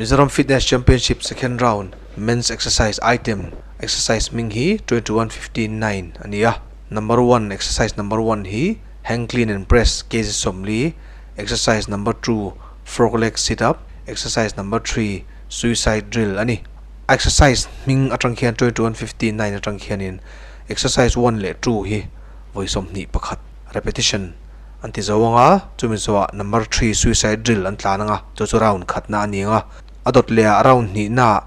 Mizoram Fitness Championship Second Round Men's Exercise Item Exercise hming hi 21:59 a ni a. Number one Exercise number one hi Hang Clean and Press kg 40, Exercise number two Frog Leg Sit Up, Exercise number three Suicide Drill a ni. Exercise hming atang khian 21:59 atang khianin Exercise one leh two hi vawi 21 repetition an ti zo anga, chumi zawhah number three suicide drill an tlan anga, chu chu round khatna a ni anga, a dawt lehah round hnihnaah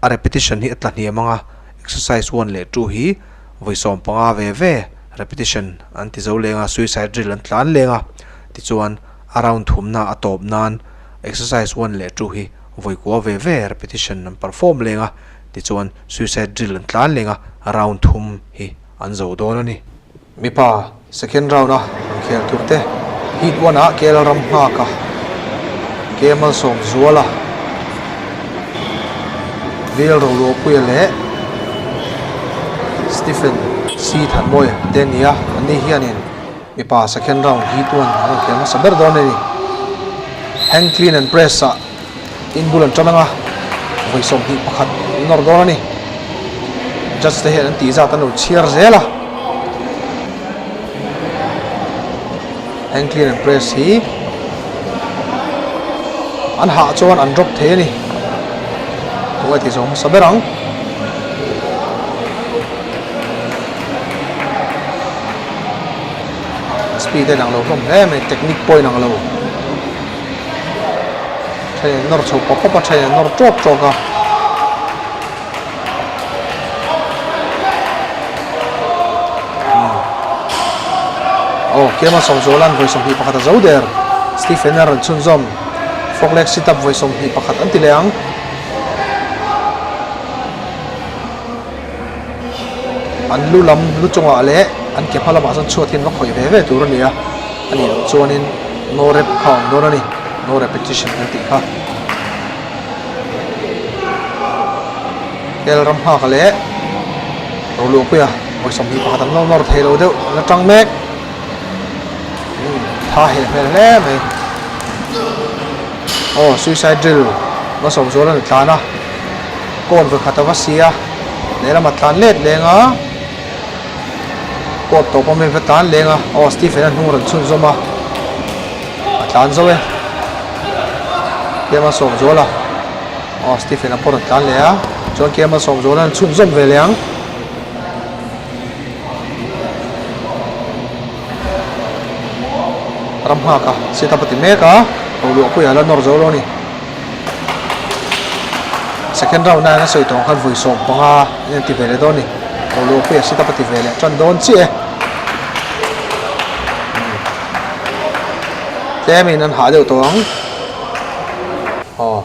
a repetition hi a tla hniam anga, exercise one leh two hi vawi 15 ve ve repetition an ti zo leng a, suicide drill an tlan leng a, tichuan a round thumna a tawp nan exercise one leh two hi vawi kua ve ve repetition an perform leng a, tichuan suicide drill an tlan leng a, round thum hi an zo dawn a ni. Mipa second round a an khel tur te heat one ah KL ram nghak a K Malsawm Zuala Vel Roluapuia leh Stephen C Thanmawia te an ni a, anni hianin mipa second round heat one an rawn khel hmasa ber dawn a ni. Hang clean and press ah inbul an tan ang a, vawi 21 an nawr dawn a ni. Judge te hian an tih zat an lo chhiar zel a. Hang clean and press hi an hah chuan an drop thei a ni. Tunge tih zawng hmasa ber ang. Speed a inang lo hlawm hle mai, technique pawh a inang lo. Then nawr chho pawp pawp a, then nawr tawk tawk a. Aw, Kema Sawmzuala'n vawi 21 a zo der. Stephen a rawn chhunzawm. Frog leg sit up vawi 21 an ti leh ang. An lu lam lu chungah leh an ke hma lamah chuan chhuat hian va khawih ve ve tur a ni a, a nih loh chuanin no rep kha a awm dawn a ni, no repetition kan tih kha. Hel ram nghak leh Roluahpuia vawi 21 an lo nawr thei lo deuh an la tang mek. Tha heh hmel hle mai. Aw suicide drill va sawm zual a ni tlan a coat ve khat a va si a lehlam a tlan let leng a coat tawp awm in va tlan leng a aw Stephen a hnung rawn chhun zawm a a tlan zo e tlem a sawm zual a aw Stephen a pawh rawn tlan leh a chuan tlem a sawm zual a chhun zawm ve leh ang. Ram nghak a sit up a ti mek a Roluahpuia a la nawr zo lo a ni. Second round ah hian a sawi tawh ang khan vawi 15 in an ti ve leh dawn a ni. Roluahpuia sit up a ti ve leh tan dawn chiah e. Tlemin an hah deuh tawh ang. Aw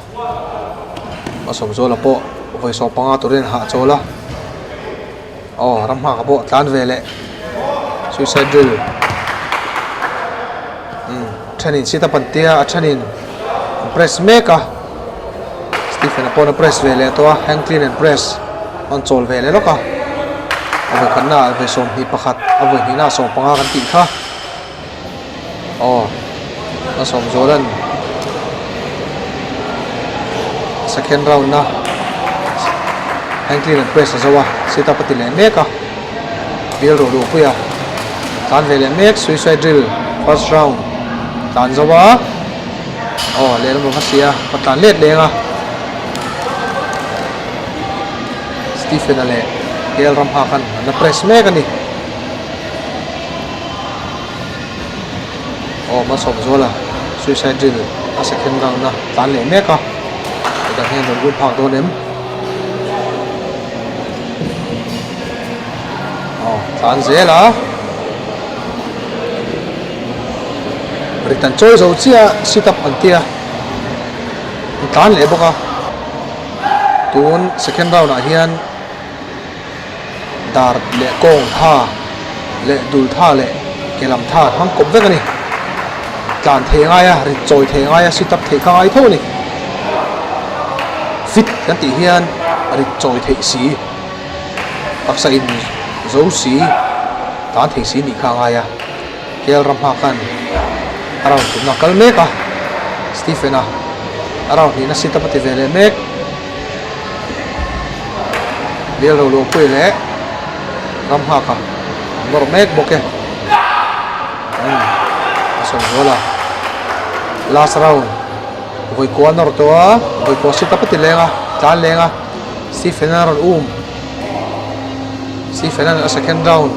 a sawmzuala pawh vawi 15 turin an hah chawl a. Aw ram nghak a pawh tlan ve leh suicide drill umm thenin sit up an tia a thenin an press mek a Stephen a pawn a press ve leh tawh a hang clean and press a rawn chawl ve leh lawk a a vawi khatna ah vawi 21 a vawi hnihna ah 15 kan tih kha aw a sawm zual an second round na hang clean and press a zo a sit up a ti leh mek a bial rawh luh pui a tlan ve leh mek suicide drill first round tlan zo a aw lehlam a va si a a tlan let leng a Stephen a leh K L Ramha khan an la press mek a ni. Aw Malsawmzuala suicide drill a second round a tlan leh mek a midang hian rawn lut phak dawn em aw tlan zel a rit an chawi zo chiah sit up an tia an tlan leh bawk a tun second round ah hian. Dar leh kawng tha leh dul tha leh ke lam tha hmang kawp vek a ni. Tlan thei ngai a, rit chawi thei ngai a, sit up theih kha ngai tho a ni. Fit kan tih hian rit chawi theih si, taksa in zo si, tlan thei si nih kha a ngai a. Kel ram hma khan a round tumna a kal mek a, Stephen-a. A round hnihna sit up a ti ve leh mek. Bial ro luhpui leh ram nghak a an nawr mek bawk e. Umm a sawi zual a. Last round vawi kua a nawr tawh a, vawi kua sit up a ti leng a, tlan leng a. Stephen a rawn um. Stephen a second round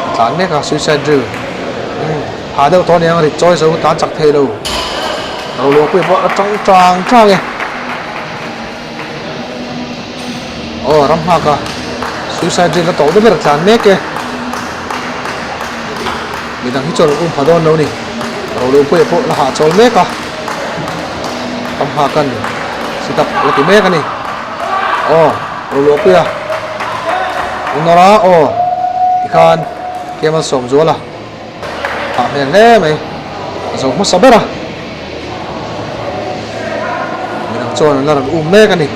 a tlan mek a suicide drill. Umm ha deuh tawh a niang rit chawi zo tlan chak thei lo. Roluahpuia pawh a tang tang tang e. Aw ram nghak a suicide drill a tawh na ber a tlan mek e. Midang hi chuan um pha dawn lo ni. Roluahpuia pawh la hahchawl mek a. Ram nghak an sit up la ti mek a ni. Aw Roluahpuia Unawra aw tikhan Kemal Sawmzuala Hah hmel hle mai. A zo hmasa ber a. Midang chuan an la rawn um mek a ni.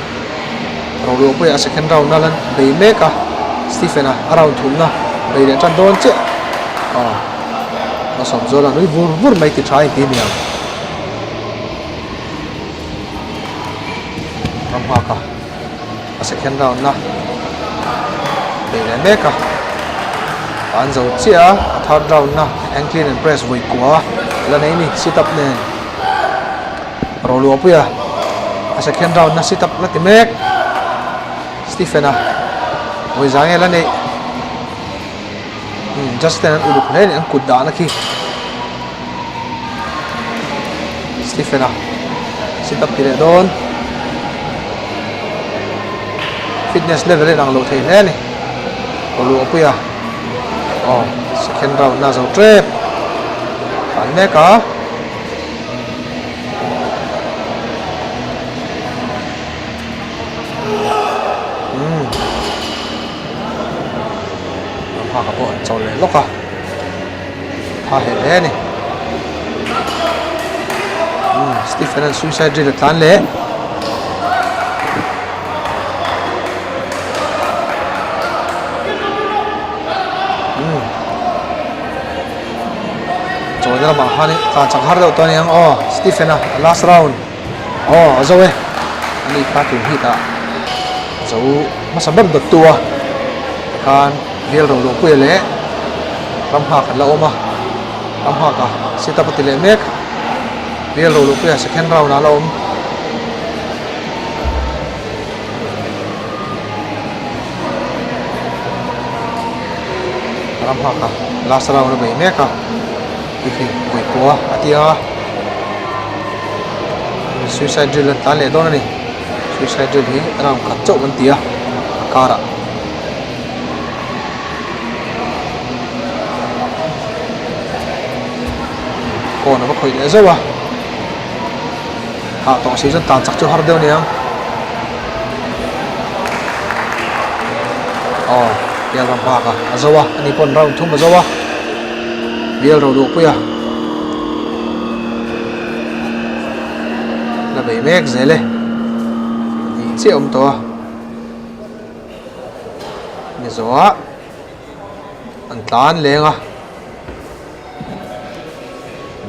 Roluahpuia a second round na lan bei mek a. Stephen-a a round thumna bei leh tan dawn chiah. Aw. Malsawmzuala nui vur vur mai ti tha a inti niang. Ram nghak a. A second round na bei leh mek a, an zo chiah a, a third round na hang clean and press vawi kua la nei ni sit up nen Roluahpui a, a second round na sit up la ti mek Stephen a vawi za nge la neih umm Justin an uluk hle a ni an kut dahna khi Stephen a sit up ti leh dawn fitness level a inang loh thei hle a ni aw luh pui a aw second round na zo tep an mek a. Umm ram haka pawh an chawl leh lawk a tha hle hle a ni umm Stephen an suicide drill a tlan leh umm chawlhna lamah khan tlan chak har deuh tawh a ni ang aw Stephen a last round. Aw a zo e, ani kha tun hi tah a zo hmasa ber dawttu a, tikhan bial ro luhpuia leh ram nghak an la awm a, ram nghak a sit up a ti leh mek, bial ro luhpuia second round ah a la awm. Ram nghak a last round a bei mek a. Hei vawikua a ti a, suicide drill an tlan leh dawn a ni, suicide drill hi round khat chauh an ti a, a karah. Kawn a va khawih leh zauh a, hah tawh si chuan tlan chak chu har deuh a ni ang. Aw bial ram bak a a zo a ani pawn round thum a zo a bial ro duh pui a la bei mek zel e ni chiah awm tawh a ni zawh a an tlan leng a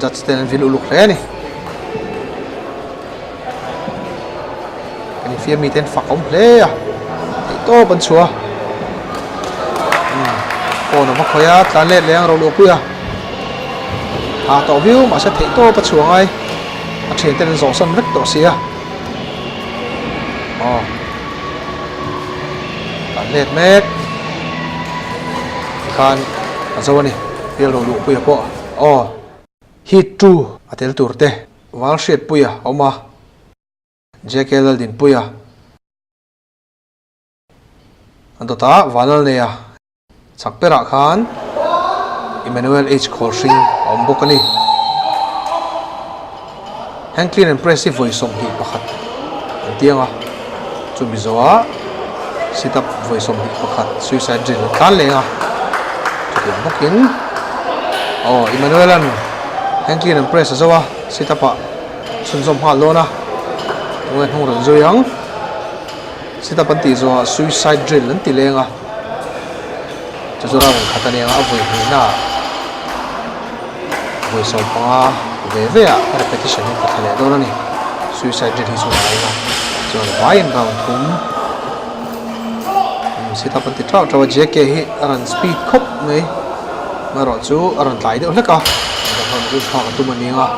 judge ten an vil uluk hle a ni kan infiam mite an fak awm hle a theih tawp an chhuah a umm phone a va khawih a tlan let leh ang ro luhpui a ha tawh viau mahse theih tawp a chhuah ngai a thian ten an zawh san vek tawh si a aw tlan let mek tikhan a zo a ni bial ro luhpuia pawh aw heat two a tel tur te. Valhriatpuia a awm a, JK Laldinpuia a dawt a, Vanlalneia chak berah khan Emmanuel H Khawlhring a awm bawk a ni. Heng Clean and Press hi vawi 21 an tiang a, chumi zawhah sit up vawi 21 suicide drill an tlan leng a, chutiang bawkin aw Emmanuel-a'n Heng Clean and Press a zo a. Sit up ah chhunzawm nghal dawn a, tunge hnung rawn zui ang. Sit up an tih zawhah suicide drill an ti leng a, chu chu round khat a ni ang a, a vawi hnihna ah vawi 15. ve ve ah repetition hi ti thla leh dawn a ni. Suicide drill hi chu ngai ila chuan vaiin round thum sit up an ti tauh tauh a JK hi a rawn speed khawp mai amaherawh chu a rawn tlai deuh hlek a rawn phak a tum a ning a.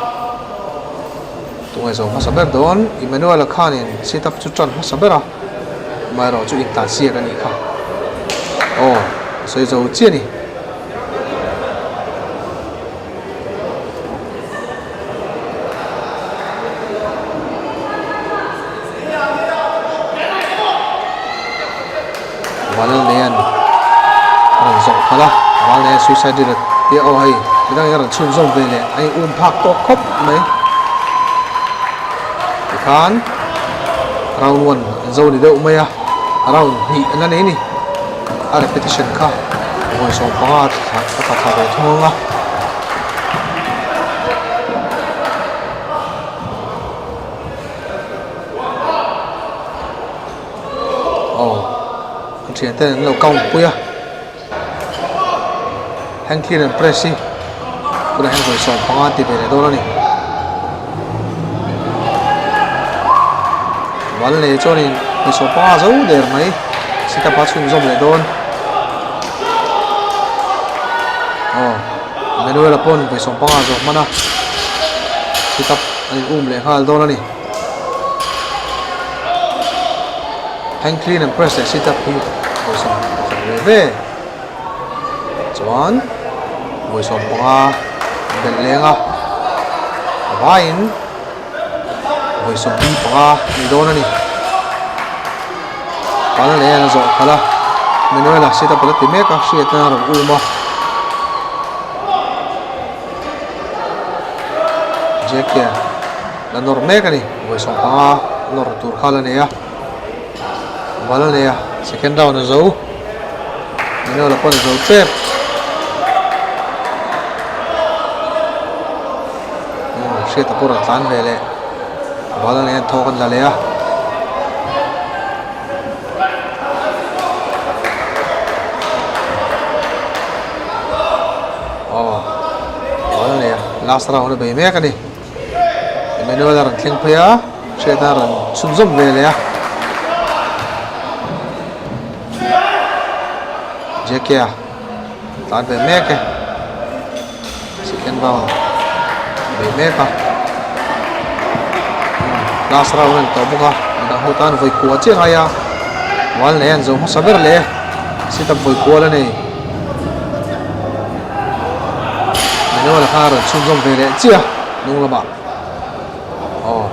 Tunge zo hmasa ber dawn? Emmanuel-a khanin sit up chu tan hmasa ber a, amaherawh chu intlan siak a nih kha. Aw, a sawi zo chiah a ni. Vanlalneia'n a rawn zawh khalh a, Vanlalneia'n suicide drill a ti a, aw hei midangin a rawn chhunzawm ve leh a in um phak tawk khawp mai. Tikhan round one an zo ni deuh mai a, round hnih an la nei a ni. A repetition kha vawi 15 a tla thla ve thung ang a. Aw an thian ten an lo count pui a hand clean and press hi tunah hian vawi 15 ti ve leh dawn a ni bal nei chuanin vawi 15 zo der mai sit up a chhunzawm leh dawn aw Manuel-a pawn vawi 15 zawh hman a sit up an in um leh nghal dawn a ni. Hang clean and press leh sit up hi vawi 11 ve ve chuan vawi 15 belh leng a a vaiin vawi 25 ni dawn a ni pal leh a zawh khalh a Manuel-a sit up a la ti mek a hriatna a rawn um a. Jackie la nawr mek a ni vawi 15 nawr tur kha la nei a bal a nei a second round a zo Manuel a pawn a zo tep hriat a pawh rawn tlan ve leh bal a nei a thawk an la leh a. Aw bal a nei a last round a bei mek a ni Emmanuel a rawn thleng phei a hriatna a rawn chhunzawm ve leh a J K a tlan ve mek e second round bei mek a last round a ni tawh bawk a midang ho tan vawi kua chiah ngai a wall nei an zo hmasa ber leh e sit up vawi kual a nei. Manuel kha a rawn chhunzawm ve leh chiah a hnung lamah aw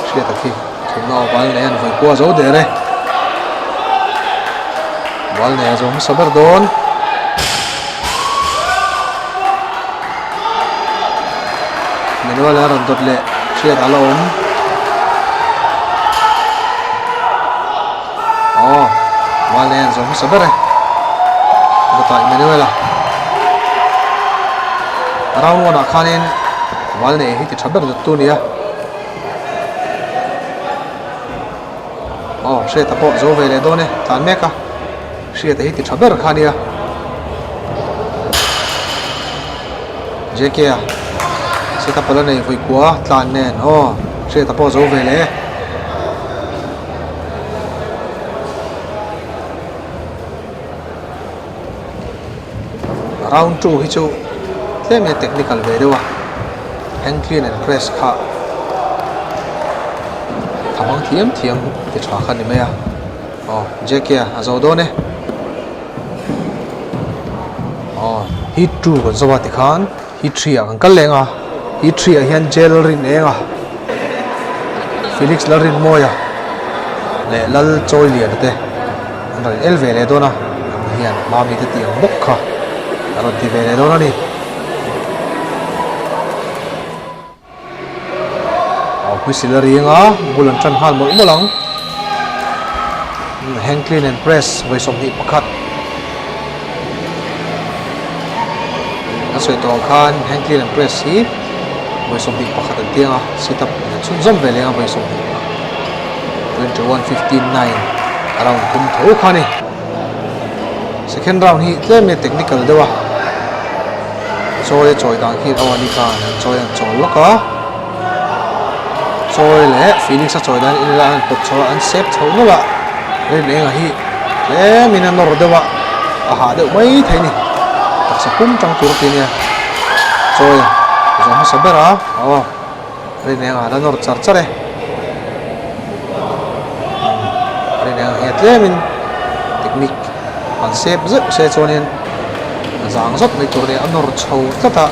hriata khi thumna aw bal nei a ni vawi kua zo der e bal nei a zo hmasa ber dawn Manuel a rawn dawt leh hriat a la awm Aw, Val nen zawm hmasa ber e. Dawtah Emmanuel a. Round one ah khanin Val nei hi ti tha ber dawt tu nia. Aw, Hriata pawh zo ve leh dawn e, tlan mek a. Hriata hi ti tha ber kha nia. JK a Seta pawlh a nei vawi kua tlan nen aw Hriata pawh zo ve leh e. Round 2 hi chu tlem in a technical ve deuh a hand clean and press kha a hmang thiam thiam ti tha kha ni mai a aw JK a a zo dawn e aw heat 2 kan zo a tikhan heat 3 ah kan kal leng a heat 3 ah hian jail rin eng a Felix Lalrinmawia leh Lal Chawiliana te an rawn el ve leh dawn a an hian Mami te tih ang bawk kha a rawn ti ve leh dawn a ni. Aw whistle a ring a bul an tan nghal mawlh mawlh ang hang clean and press vawi 21 a sawi tawh ang khan hang clean and press hi vawi 21 an tiang a sit up an chhunzawm ve leng a vawi 20 21 59 round thum tho kha a ni. Second round hi tlem nge technical deuh a. Chawi a chawi dan khi aw ani khan an chawi an chawl lawk a chawi leh Felix a chawi dan in ila an pawt chho a an sep chho nawlh a rin enga hi tlem in a nawr deuh a a hah deuh mai thei a ni taksa pum tang tur a ti ania chawi a zawh hmasa ber a aw rin enga la nawr char char e rin enga hi a tlem in technique an sep zeuh se chuanin a zang zawt mai tur a ni a nawr chho tlat a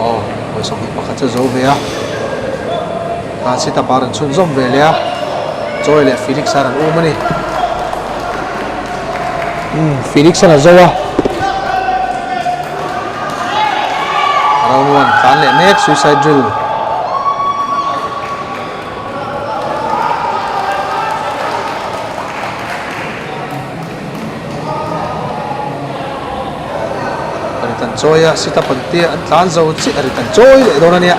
aw pawisa hnih pakhat chu a zo ve a tan sit up a rawn chhunzawm ve leh a Joy leh Felix a rawn um a ni umm Felix an a zo a round one tlan leh mek suicide drill. A ri tan chawi a sit up an tia an tlan zo chiah a ri tan chawi leh dawn a nia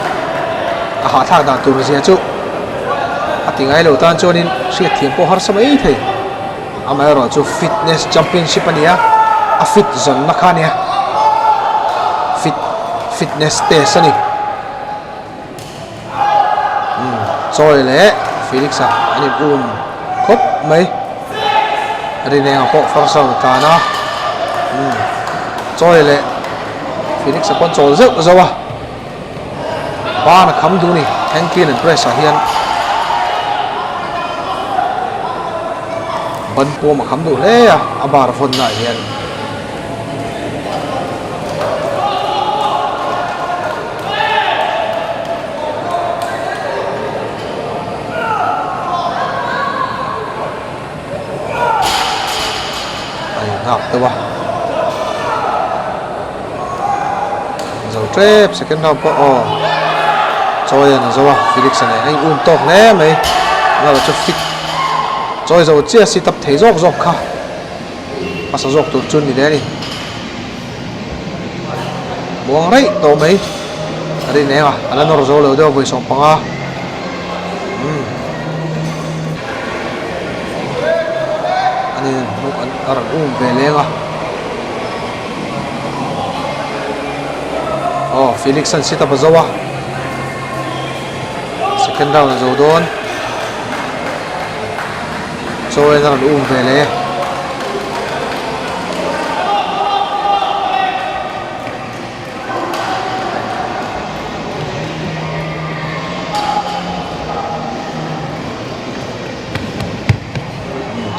a hahthlak dan tur zia chu a ti ngai lo tan chuanin hriatthiam pawh harsa mai thei amaherawh chu fitness championship a ni a a fit zawnna kha a nia fit fitness test a ni. Umm Chawi leh Felix a an in um khawp mai Rinenga pawh first round a tlan a umm Chawi leh Felix a pawh an chawl zeuh zauh a ban a kham duh a ni hand clean and press ah hian ban puam a kham duh hle a a bar vawnna ah hian. A inghak deuh a zo tep second round pawh aw chawi an a zo a Felix a nen a in um tawk hle mai erawh chu fit chawi zo chiah sit up thei zawk zawk kha hmasa zawk tur chu ni leh a ni. Muang raih tawh mai a rin eng a a la nawr zo lo deuh a vawi 15 umm ani a rawn um ve leng a aw Felix an sit up a zo a second round a zo dawn chaw en a rawn um ve leh e.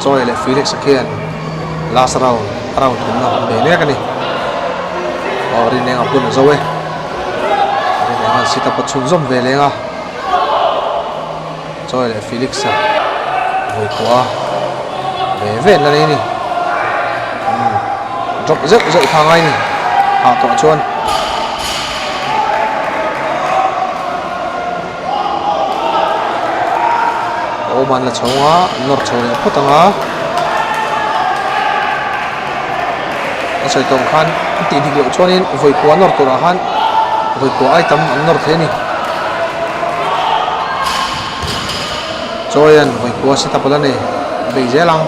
Chawi leh Felix a khian last round round thumna an bei mek a ni. Aw Rinenga pawn a zo e. Rinenga an sit up a chhunzawm ve leng a. Chawi leh Felix a vawi pawh a ve ve an la nei a ni. Umm drop zeuh zeuh kha a ngai a ni hah tawh chuan. A awm an la chho ang a an nawr chho leh phawt ang a. A sawi tawng khan an tih dik loh chuanin vawi pawh a nawr turah khan vawi pawh ai tam an nawr thei a ni. Chawian vawi kua set up a la nei bei zel ang.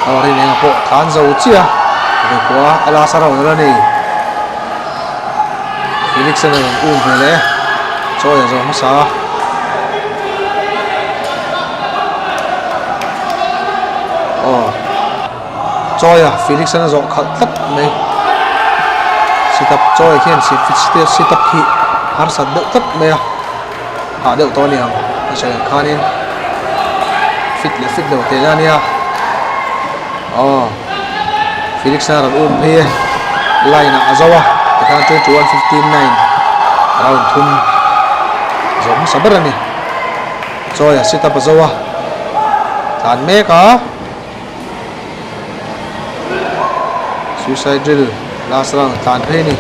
Aw rin enga pawh tlan zo chiah a vawi kua a last round a la nei. Felix a rawn um ve leh e chawi a zo hmasa a. Aw. Chawi a Felix an a zawh khalh tlat mai sit up chawi khian sit up khi harsat deuh tlat mai a hah deuh tawh a ni ang a sawi ang khanin fit leh fit lo teh na a nia aw Felix a rawn um phei e line ah a zo a tikhan 21 59 round thum zawh hmasa ber a ni chawi a sit up a zo a tlan mek a. Suicide drill last round tlan phei a ni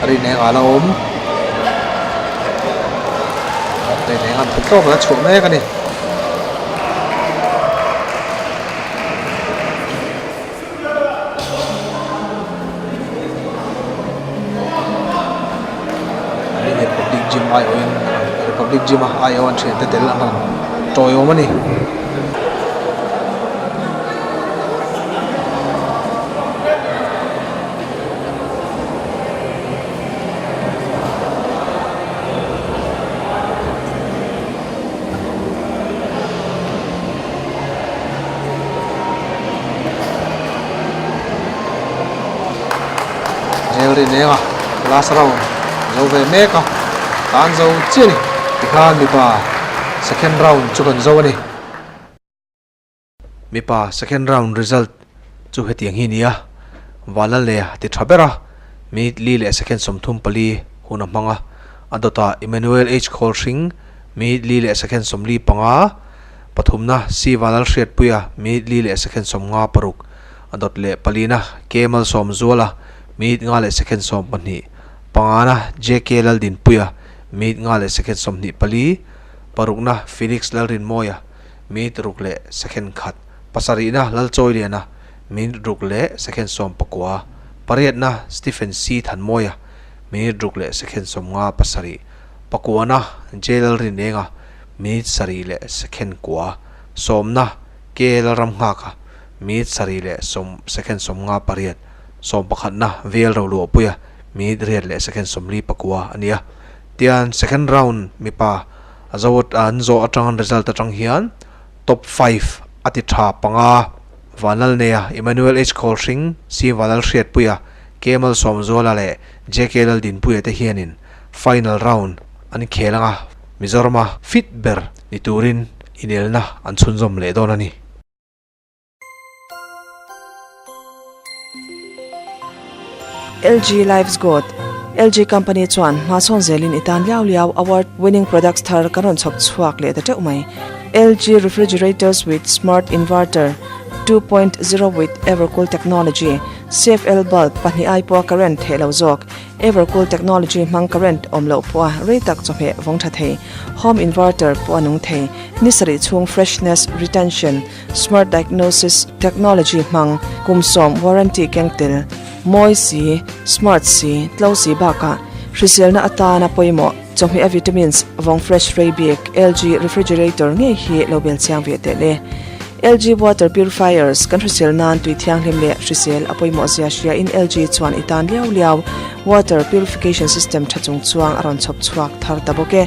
a rin eng ah la awm rin eng an thawk tawk a chhuah mek a ni. Republic gym aiawhin Republic gym a aiawh an thiante tel an rawn tawiawm a ni. Lalrinenga last round zo ve mek a, tan zo chiah a ni. Tikhan mipa second round chu kan zo a ni. Mipa second round result chu hetiang hi a ni a, Vanlalnea ti tha ber a, minute li leh second 34 hun a hmang a, a dawtah Emmanuel H Khawlhring minute li leh second 45, pathumna C Vanlalhriatpuia minute li leh second 56, a dawt leh palina K Malsawmzuala minute nga leh second 12, pangana JK Laldinpuia minute nga leh second 24, parukna Felix Lalrinmawia Minute ruk leh second khat, pasarihna Lalchawiliana, minute ruk leh second 19, pariatna Stephen C Thanmawia, minute ruk leh second 57, pakuana J Lalrinenga, minute sarih leh second kua, sawmna K Lalramnghaka, minute sarih leh sawm second 58, sawmpakhatna V L Roluahpuia, minute riat leh second 49 a ni a. Tian second round mipa A zo an zawh atang result atang hian top five a ti tha panga Vanlalneia, Emmanuel H Khawlhring, C Vanlalhriatpuia, K Malsawmzuala leh JK Laldinpuia te hianin final round an khel anga Mizorama fit ber ni turin inelna an chhunzawm leh dawn a ni. LG Life's God, LG Company chuan hmasawn zelin i tan liau liau award winning products thar kan rawn chhawp chhuak leh ta teuh mai. LG Refrigerators with Smart Inverter 2.0 with Evercool Technology, CFL Bulb pahnih ai pawha current theh lo zawk, Evercool Technology hmang current awm loh pawha rei tak chawhmeh vawng tha thei, Home Inverter pawh a nung thei, ni sarih chhung freshness retention, Smart Diagnosis Technology hmang kum sawm warranty keng tel, mawi si, smart si, tlo si bakah hriselna atana pawimawh chawhmeh a vitamins vawng fresh rei bik LG refrigerator ngei hi lo bel chiang ve teh le. LG water purifiers kan hrisel nan tui thianghlim leh hrisel a pawimawh zia hria in LG chuan i tan liau liau water purification system tha chung chuang a rawn chhawp chhuak thar ta bawk e.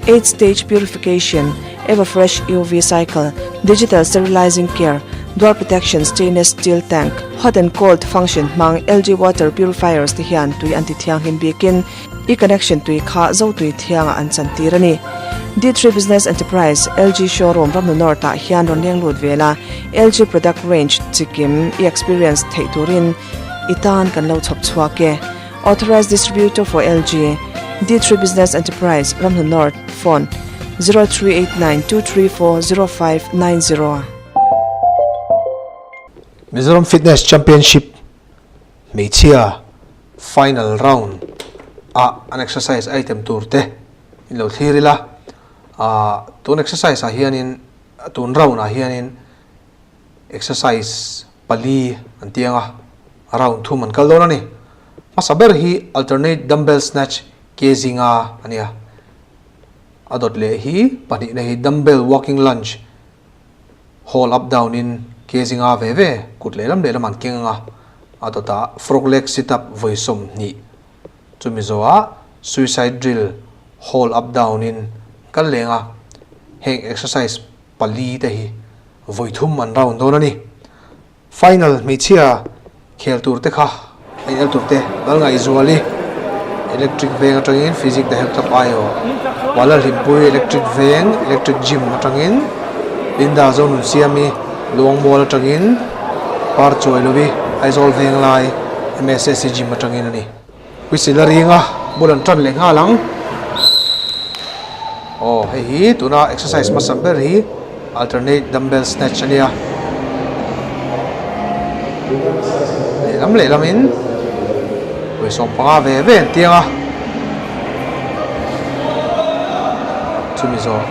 Eight Stage Purification, Everfresh UV Cycle, Digital Sterilizing Care, Dual Protection Stainless Steel Tank, Hot and Cold Function hmang LG Water Purifiers te hian tui an ti thianghlim bikin i connection tui kha zo tui thiangah an chantir a ni. D3 Business Enterprise, LG Showroom Ramnu North ah hian rawn leng lut vel a, LG Product Range chikim i experience theih turin i tan kan lo chhawp chhuak e. Authorized Distributor for LG, D3 Business Enterprise, Ramhnu North, Phone, 0389 234 0590. Mizoram Fitness Championship hmeichhia final round ah an exercise item tur te in lo thlir ila, ah tun exercise ah hianin tun round ah hianin Exercise pali an ti ang a, round thum an kal dawn a ni. Hmasa ber hi alternate dumbbell snatch ke zinga a nia. A dawt leh hi pahnihna hi dumbbell walking lunge haul up down in ke zinga ve ve kut lehlam lehlam an keng ang a, a dawtah frog leg sit up vawi 20 chumi zawhah suicide drill haul up down in kal leng a, heng exercise pali te hi vawi thum an round dawn a ni. Final hmeichhia khel tur te kha a inel tur te Lalngaihzuali Electric Veng atangin Physic The Health Club Aio, Kuala Hlimpui Electric Veng Electric Gym atangin Linda Zonunsiami Luangmual atangin Parchuailovi Aizawl Venglai MSSC Gym atangin a ni. Whistle a ring a, bul an tan leh nghal ang. Aw hei hi tuna exercise hmasa ber hi alternate dumbbell snatch a nia. Lehlam lehlamin vawi 15 ve ve an tiang a. Chumi zawh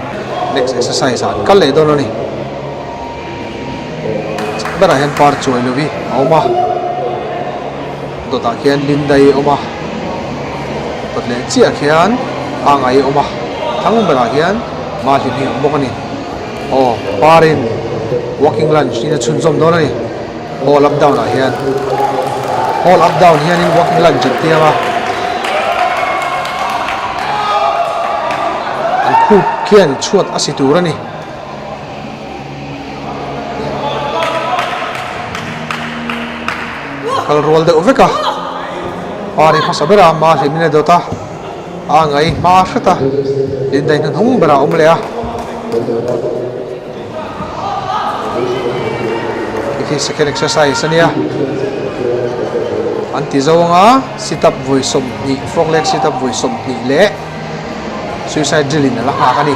next exercise ah an kal leh dawn a ni. Chak berah hian par chuai lovi a awm a. Dawtah khian Lindai a awm a, dawt leh chiah khian Pangai a awm a, thlang berah hian Mahlim hi a awm bawk a ni. Aw, parin walking lunge in a chhunzawm dawn a ni. Hall up down ah hian hall up down hianin walking lunge an tiang a, an khup khian chhuat a si tur a ni. Kal rual deuh vek a. Pari hmasa berah ma hlimna dawt a, a ngai hma hret a, indaih hnuhnung berah a awm leh a. Hei hi second exercise a nia, an ti zo anga sit up vawi 20 frog leg sit up vawi 20 leh suicide drill in a la nghak a ni.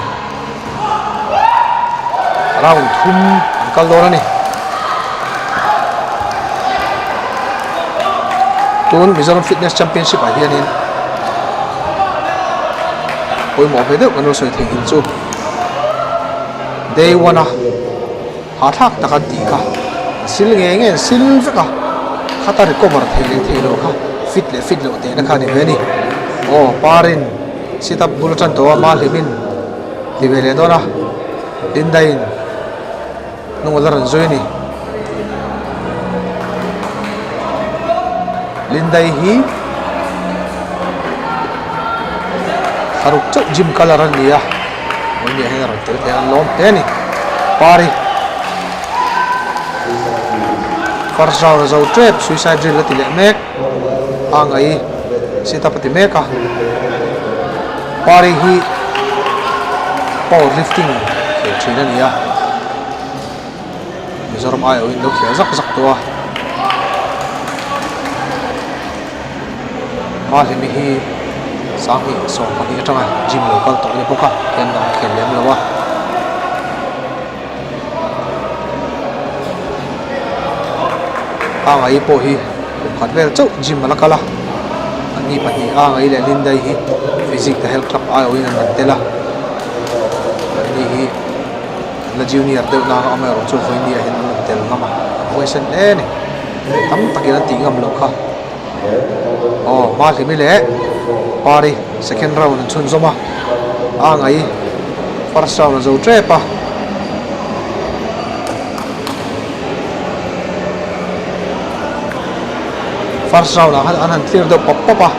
Round thum an kal dawn a ni. Tun Mizoram Fitness Championship ah hianin pawimawh ve deuh kan lo sawi thei hin chu day one a hahthlak tak an tih kha an sil nge nge an sil vek a khata recover thei leh thei lo kha fit leh fit loh tehna kha a ni ve a ni. Aw Parin sit up bul a tan tawh a Mahlimin ti ve leh dawn a Linda-in hnung a la rawn zui a ni. Lindai hi thlaruk chauh gym colour a ni a Mawimia hian a rawn tel thei a an lawm hle a ni. Pari first round a zo tep suicide drill a ti leh mek a ngai sit up a ti mek a Pari hi power lifting khel thin a ni a. Mizoram aiawhin lo khel zak zak tawh a. Mahlimi hi sanghnih 12 atanga gym lo kal tawh a ni bawk a, hian dang a khel lem lo a. Angai pawh hi kum khat vel chauh gym a la kal a, anni pahnih Angai leh Lindai hi Physique the Health Club aiawhin an rawn tel a, anni hi. La junior deuh nanga amaherawh chu vawinia hian an rawn tel ngam a, an huaisen hle a ni. Tam takin an tih ngam loh kha. Aw, Mahlimi leh Pari second round an chhunzawm a, a ngai first round a zo tep a. First round ah khan an han clear deuh pawp pawp a,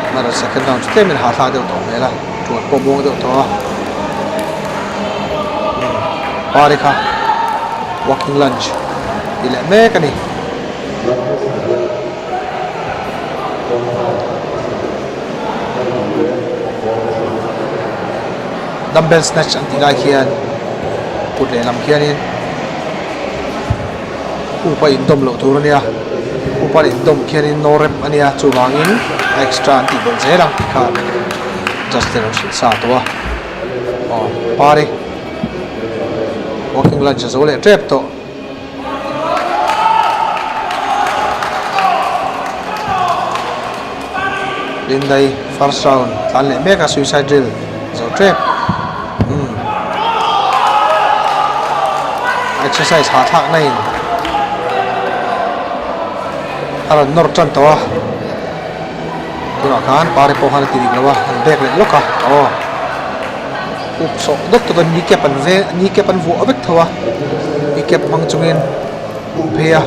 amaherawh second round chu tlemin hahthlak deuh tawh hmel a. Tuan pawh muang deuh tawh a pari kha walking lunge tih leh mek a ni. Dumbbell snatch an tih lai khian kut lehlam khianin khup a indawm loh tur a nia khup a indawm khianin no rep a nia chuvangin a extra an tih belh zel ang tih kha Justin an hrilh sa tawh a aw pari walking lunge a zo leh tep tawh. Lindai first round tlan leh mek a suicide drill zo tep umm exercise hahthlak na in a rawn nawr tan tawh a tunah khan pari pawh khan a ti dik lo a an back leh lawk a aw up sawh dawt dawt a knee cap an veng knee cap an vuah vek tho a knee cap hmang chungin um phei a.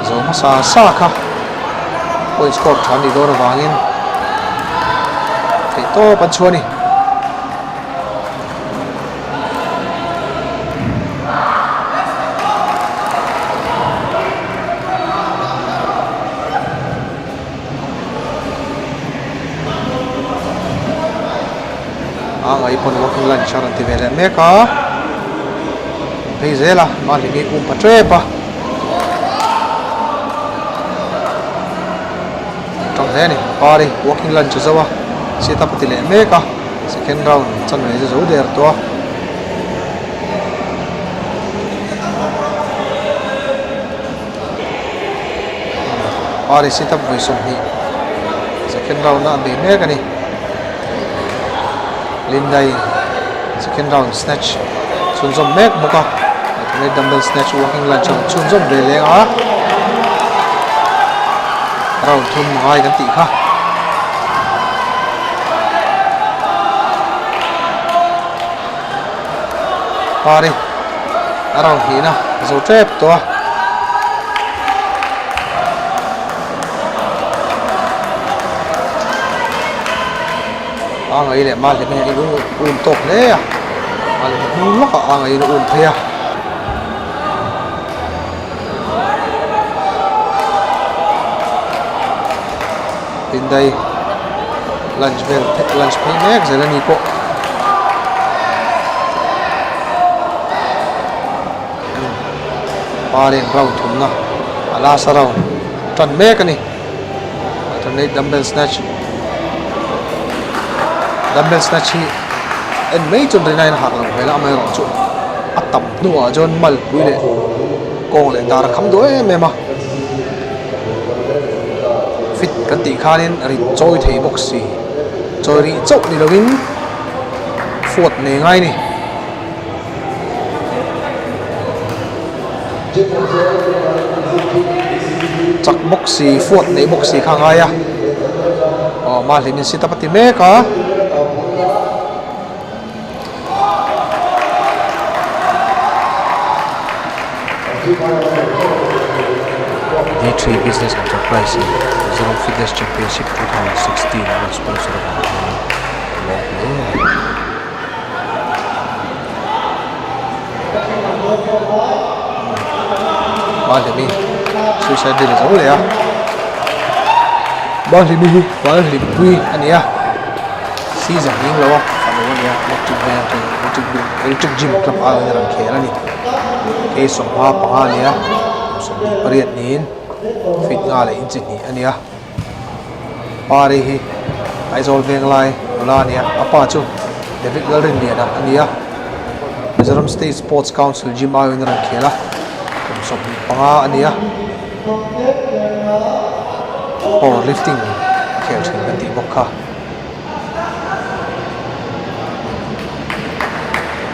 Zo hmasa sa kha point score tha nih dawn avangin theih tawp an chhuah a ni. A ngaih pawn walking lunge a rawn ti ve leh mek a phei zel a mahni um pha tep a tang hle a ni pari walking lunge a zo a sit up a ti leh mek a second round chanve chu zo der tawh a. Pari sit up vawi 20 second round a bei mek a ni Lindai second round snatch chhunzawm mek bawk a alternate dumbbell snatch walking lunge a rawn chhunzawm ve leng a round thum ngai kan tih kha. Pari a round hnihna a zo tep tawh a. A ngai leh Mahlem hian a in um tawk hle a, Mahlem hnung lawkah a ngai in a um phei a. Hyundai lunch vel lunch phei mek zel a ni pawh. Paren round thumna a last a round tan mek a ni. Alternate dumbbell snatch dumbbell snatch hi en mai chuan rin aiin a harh lo hmel a amaherawhchu a tam hnuah chuan malpui leh kawng leh dar a kham duh em em a fit kan tih khanin rit chawi thei bawk si chawi rih chauh ni lovin fuat nei ngai a ni. Chak bawk si fuat nei bawk si kha a ngai a aw mahlimin sit up a ti mek a. D3 Business Enterprise in Mizoram Fitness Championship 2016 a rawn sponsor avang hianin a lawm hle a ni. Bahlimi suicide drill a zo leh a Bahlimi hi Balhlimpui a ni a season hing lo a fanu a ni a electric veng atangin electric bill electric gym club aiin a rawn khel a ni kei sawmhma panga a ni a 28 niin feet nga leh inchi hnih a ni a. Pari hi Aizawl Venglai nula a ni a, a pa chu David Lalrinliana a ni a, Mizoram State Sports Council Gym aiawhin a rawn khel a, kum 25 a ni a, power lifting a khel thin kan tih bawk kha.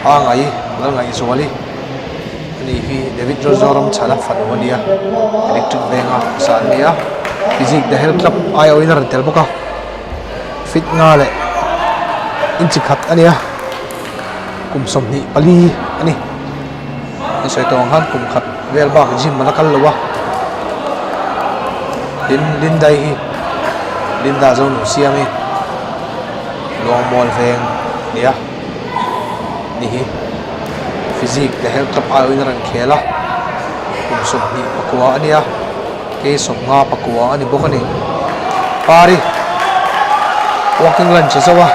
A ngai Lalngaihzuali a ni hi David Zoram chhana fanu a ni a, electric venga sa an ni a, physique the health club aiawhin a rawn tel bawk a, fit nga leh inchi khat a ni a, kum 24 a ni. An sawi tawh ang khan kum khat vel bak gym a la kal lo a, tin Lindai hi Linda zo nu siam hi Luangmual veng a ni a ni hi physique the health club aiawhin a rawn khel a kum 29 a ni a kei 59 a ni bawk a ni pari walking lunge a zo a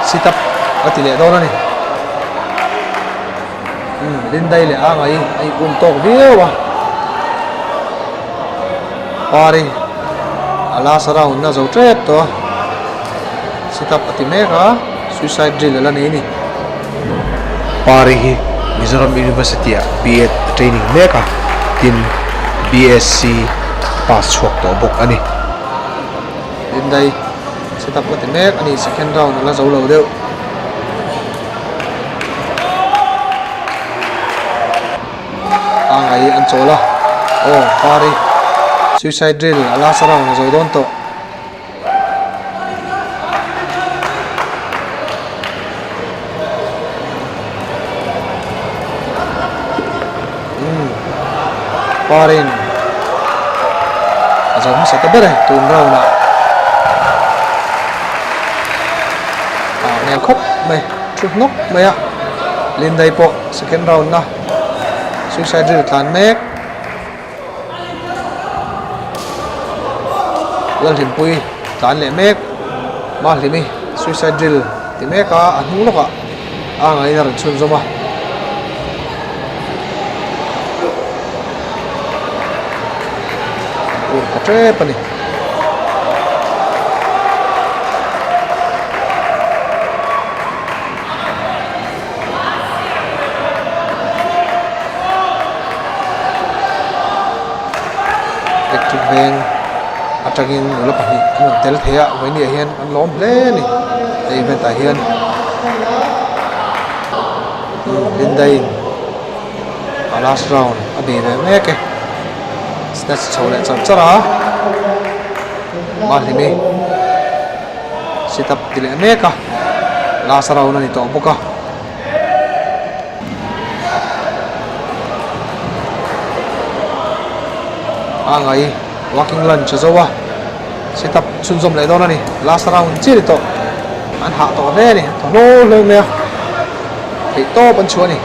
sit up a ti leh dawn a ni umm Lindai leh a ngai a in um tawk viau a pari a last round na zo tep tawh a sit up a ti mek a suicide drill a la nei a ni. Pari hi Mizoram University ah B.Ed a training mek a, tin BSc a pass chhuak tawh bawk a ni. Lindai set up la ti mek a ni, second round a la zo lo deuh. A ngai an chawl a, aw Pari suicide drill a last round a zo dawn tawh. Parin a zo hmasa ta ber e tun round ah a hmel khawp mai thu hnawk mai a Lindai pawh second round na suicide drill tlan mek. Lalhlimpui tlan leh mek Mahlimi suicide drill ti mek a a hnung lawkah a ngaiin a rawn chhunzawm a. An um ta tep a ni. Electric veng atangin nula pahnih an rawn tel thei a vawinia hian an lawm hle a ni he event ah hian Lindai in a last round a bei ve mek e snatch chho leh char char a Mahlimi. Sit up ti leh mek a last round a ni tawh bawk a. A ngai walking lunge a zo a sit up chhunzawm leh dawn a ni last round chiah a ni tawh an hah tawh hle a ni thaw hlawl hlawl mai a theih tawp an chhuah a ni.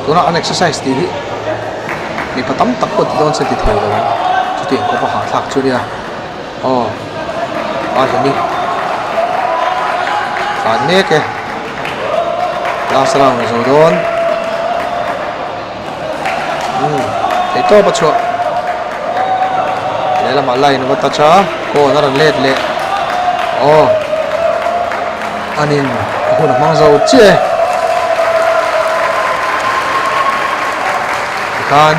Tuna an exercise tih hi mipa tam tak pawh ti dawn se ti thei lo ang chutiang khawpa hahthlak chu nia aw a hlemi tlan mek e last round a zo dawn umm theihtawp a chhuah lehlamah line a va touch a kawn a rawn let leh aw anin a hun a hmang zo chiah e tikhan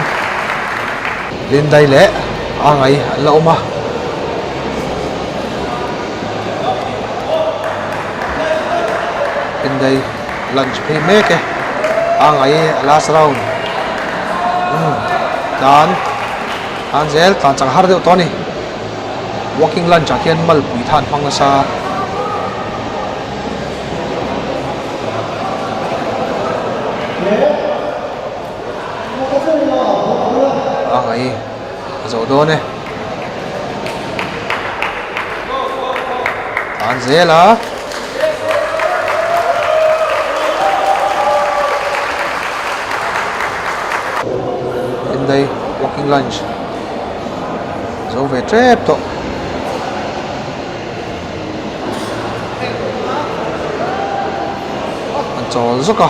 Lindai leh a ngai an la awm a. Lindai lunch phei mek e a ngai a last round umm tlan tlan zel tlan chak har deuh tawh a ni walking lunch ah khian malpui than hmang nasa. A ngai a zo dawn e. Tan zel a. Hyundai walking lunch zo ve tep tawh. An chawl zawk a.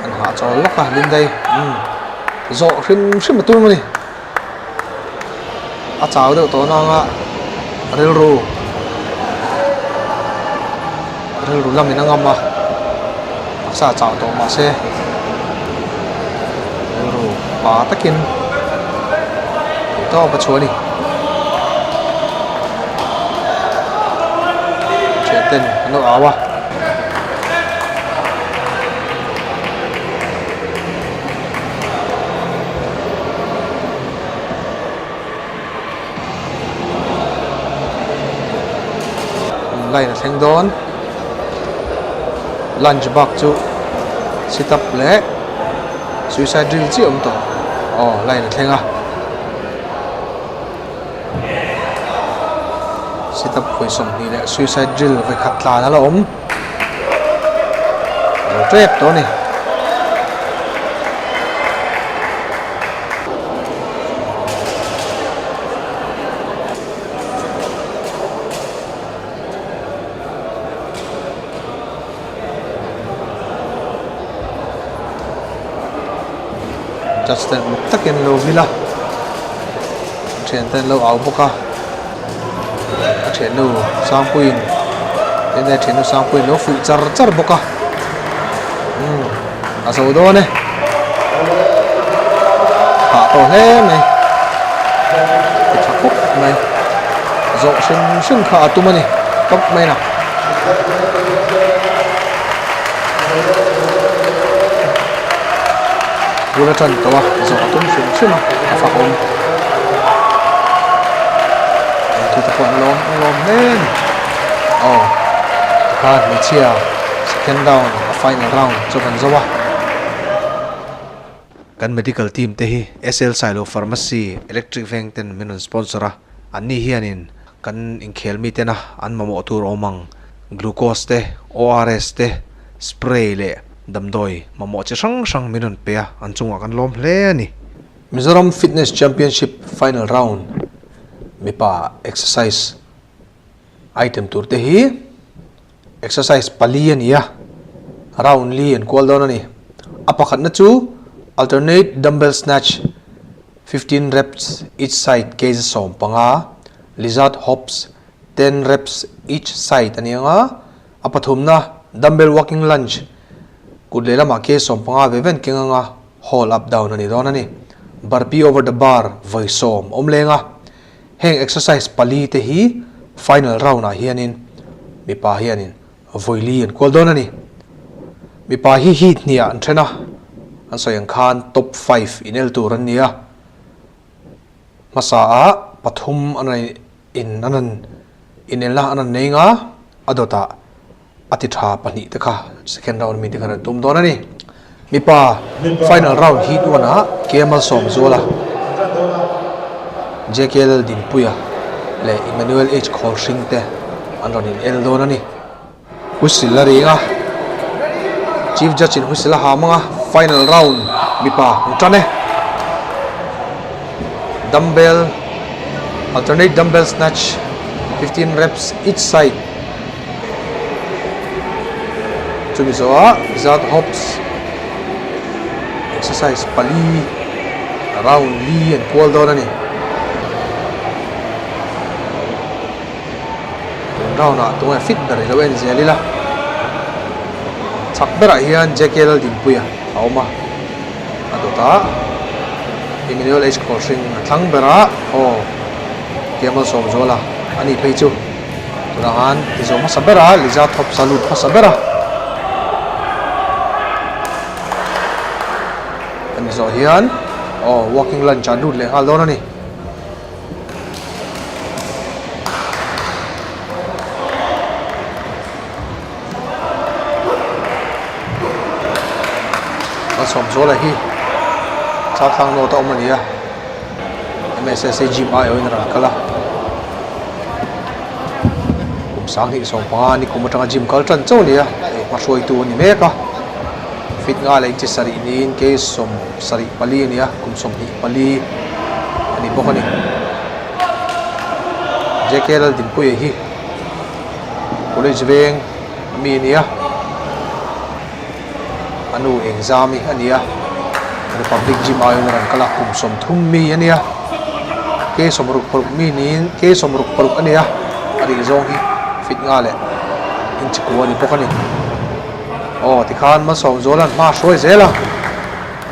An hah chawl lawk a Lindai umm zawh hrim hrim a tum a ni. A chau deuh tawh nang a rilru rilru lamin a ngam a taksa a chau tawh mahse rilru pa takin tawp a chhuah a ni thian ten an lo au a. Line a thleng dawn lunch bak chu sit up leh suicide drill chiah a awm tawh aw line a thleng a sit up vawi 20 leh suicide drill vawi khat tlan a la awm. Lo tep tawh a ni. Judge ten uluk takin lo vil a, thian ten lo au bawk a. A thiannu Sangpuiin enge a thiannu Sangpuiin lo fuih char char bawk a umm a zo dawn e hah tawh hle mai ti tha khawp mai zawh hrim hrim kha a tum a ni tawp mai na. Bul a tan tawh a, zawh a tum hrim hrim a, a fak awm. Engtute pawh an lawm an lawm hle a ni. Aw, tikhan hmeichhia second round a final round chu kan zo a. Kan medical team te hi SL Sailo Pharmacy Electric Veng ten min rawn sponsor a, anni hianin kan inkhel miten a an mamawh tur awm ang glucose te, ORS te, spray leh damdawi mamawh chi hrang hrang min rawn pe a, an chungah kan lawm hle a ni. Mizoram Fitness Championship Final Round mipa exercise item tur te hi exercise pali a ni a, round li an kual dawn a ni. A pakhatna chu alternate dumbbell snatch 15 reps each side kg 15, lizard hops 10 reps each side a ni ang a, A pathumna, dumbbell walking lunge, kut lehlamah ke 15 ve ven keng anga haul up down a ni dawn a ni. Burpee over the bar vawi sawm awm leng a. Heng exercise pali te hi final round ah hianin mipa hianin vawi li an kual dawn a ni. Mipa hi heat hniah an then a, an sawi ang khan top five inel tur an ni a. Hmasa ah pathum an rawn in an rawn inelna an rawn nei nga a dawtah a ti tha pahnih te kha second round ami te kha an tum dawn a ni. Mipa final round heat one ah Kemal Sawmzuala, JKL Dinpuia. leh Emmanuel H Khawlhring te an rawn in el dawn a ni. Whistle a ring a, Chief Judge in whistle a ha mang a, final round mipa an tan e. Dumbbell alternate dumbbell snatch 15 reps each side chumi zawhah zat hops exercise pali round li an kual dawn a ni. Tun round ah tunge fit ber i lo en zel ila chak berah hian JK Laldinpuia a awm a a dawtah Emmanuel H Khawlhring a thlang ber a aw Kemal Sawmzuala a ni phei chu tunah khan ti zawh hmasa ber a Liza Thawp sa lut hmasa ber a hemi zawh hian aw walking lunge ah an lut leh nghal dawn a ni. Malsawmzuala hi Chaltlang North a awm a ni a M_S_S_A gym aiawhin a rawn kal a kum sanghnih sawmpanga ni kum atanga gym kal tan chauh a ni a hei hmahruaitu a ni mek a fit nga leh inchi sarih niin kei sawm sarih pali a ni a kum 24 a ni bawk a ni. JK Laldinpuia hi college veng ami a ni a a nu engzami a ni a Republic gym aiawin a rawn kal a kum 30 mi a ni a k 66 mi niin k 66 a ni a a rih zawng hi fit nga leh inchi kua a ni bawk a ni aw tikhan Malsawmzuala'n hma a hruai zel a.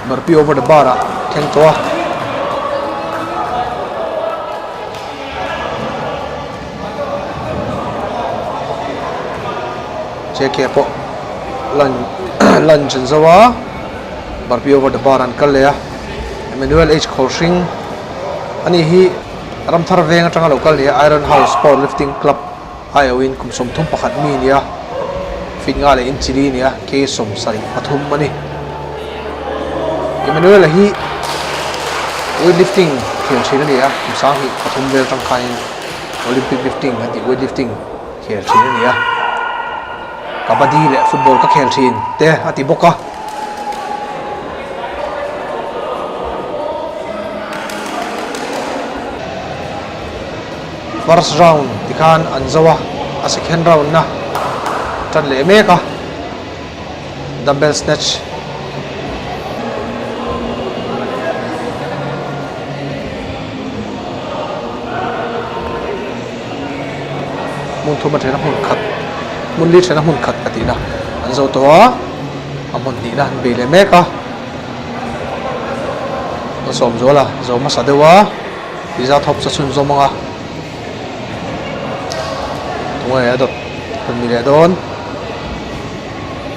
Burpee over the bar ah thleng tawh a. JK pawh lunge an zo a, burpee over the bar an kal leh a. Emmanuel H Khawlhring ani hi Ramthar veng atanga lo kal ni a, Iron House Power Lifting Club aiawhin kum 31 mi a ni a, fit nga leh inchili a ni a, K 73 a ni. Emmanuel-a hi weight lifting khel thin a ni a, kum 23 vel atang khanin Olympic lifting an tih weight lifting khel thin a ni a, kabaddi leh football ka khel thin te a ti bawk a. First round tikhan an zo a, a second round na tan leh mek a, dumbbell snatch. Hmun thum a then a hmun khat, hmun li then a hmun khat ka tihna an zo tawh a, a hmun hnihna an bei leh mek a, a sawm zual a, zo hmasa deuh a. Pizza thawp sa chhunzawm ang a tunge a dawt rawn ni leh dawn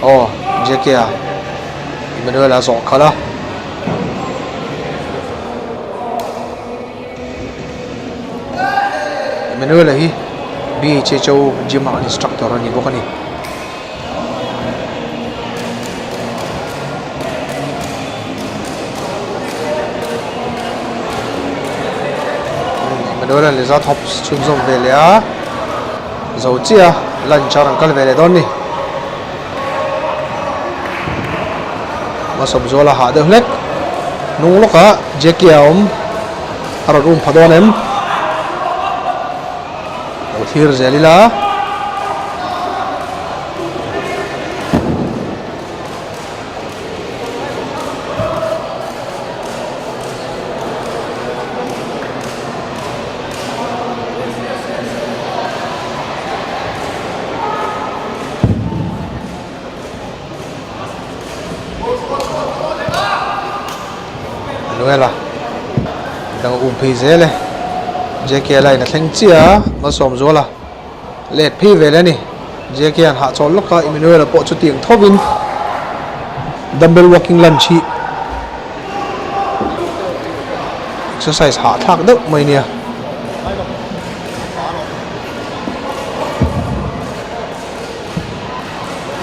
aw J K a Emmanuel a zawh khalh a Emmanuel a hi B H H O gym ah instructor a ni bawk a ni. Emmanuel an leza thawp chhunzawm ve leh a zo chiah a lunch a rawn kal ve leh dawn ni Malsawm zual a hah deuh hlek hnung lawkah Jackie a awm a rawn um pha dawn em. Lo thlir zel ila. Manuela dang um phei zel e JK line a thleng chiah a Malsawmzuala let phei vel a ni JK an hahchawl lawk a Emmanuel-a pawh chutiang thovin dumbbell walking lunge hi exercise hahthlak deuh mai nia.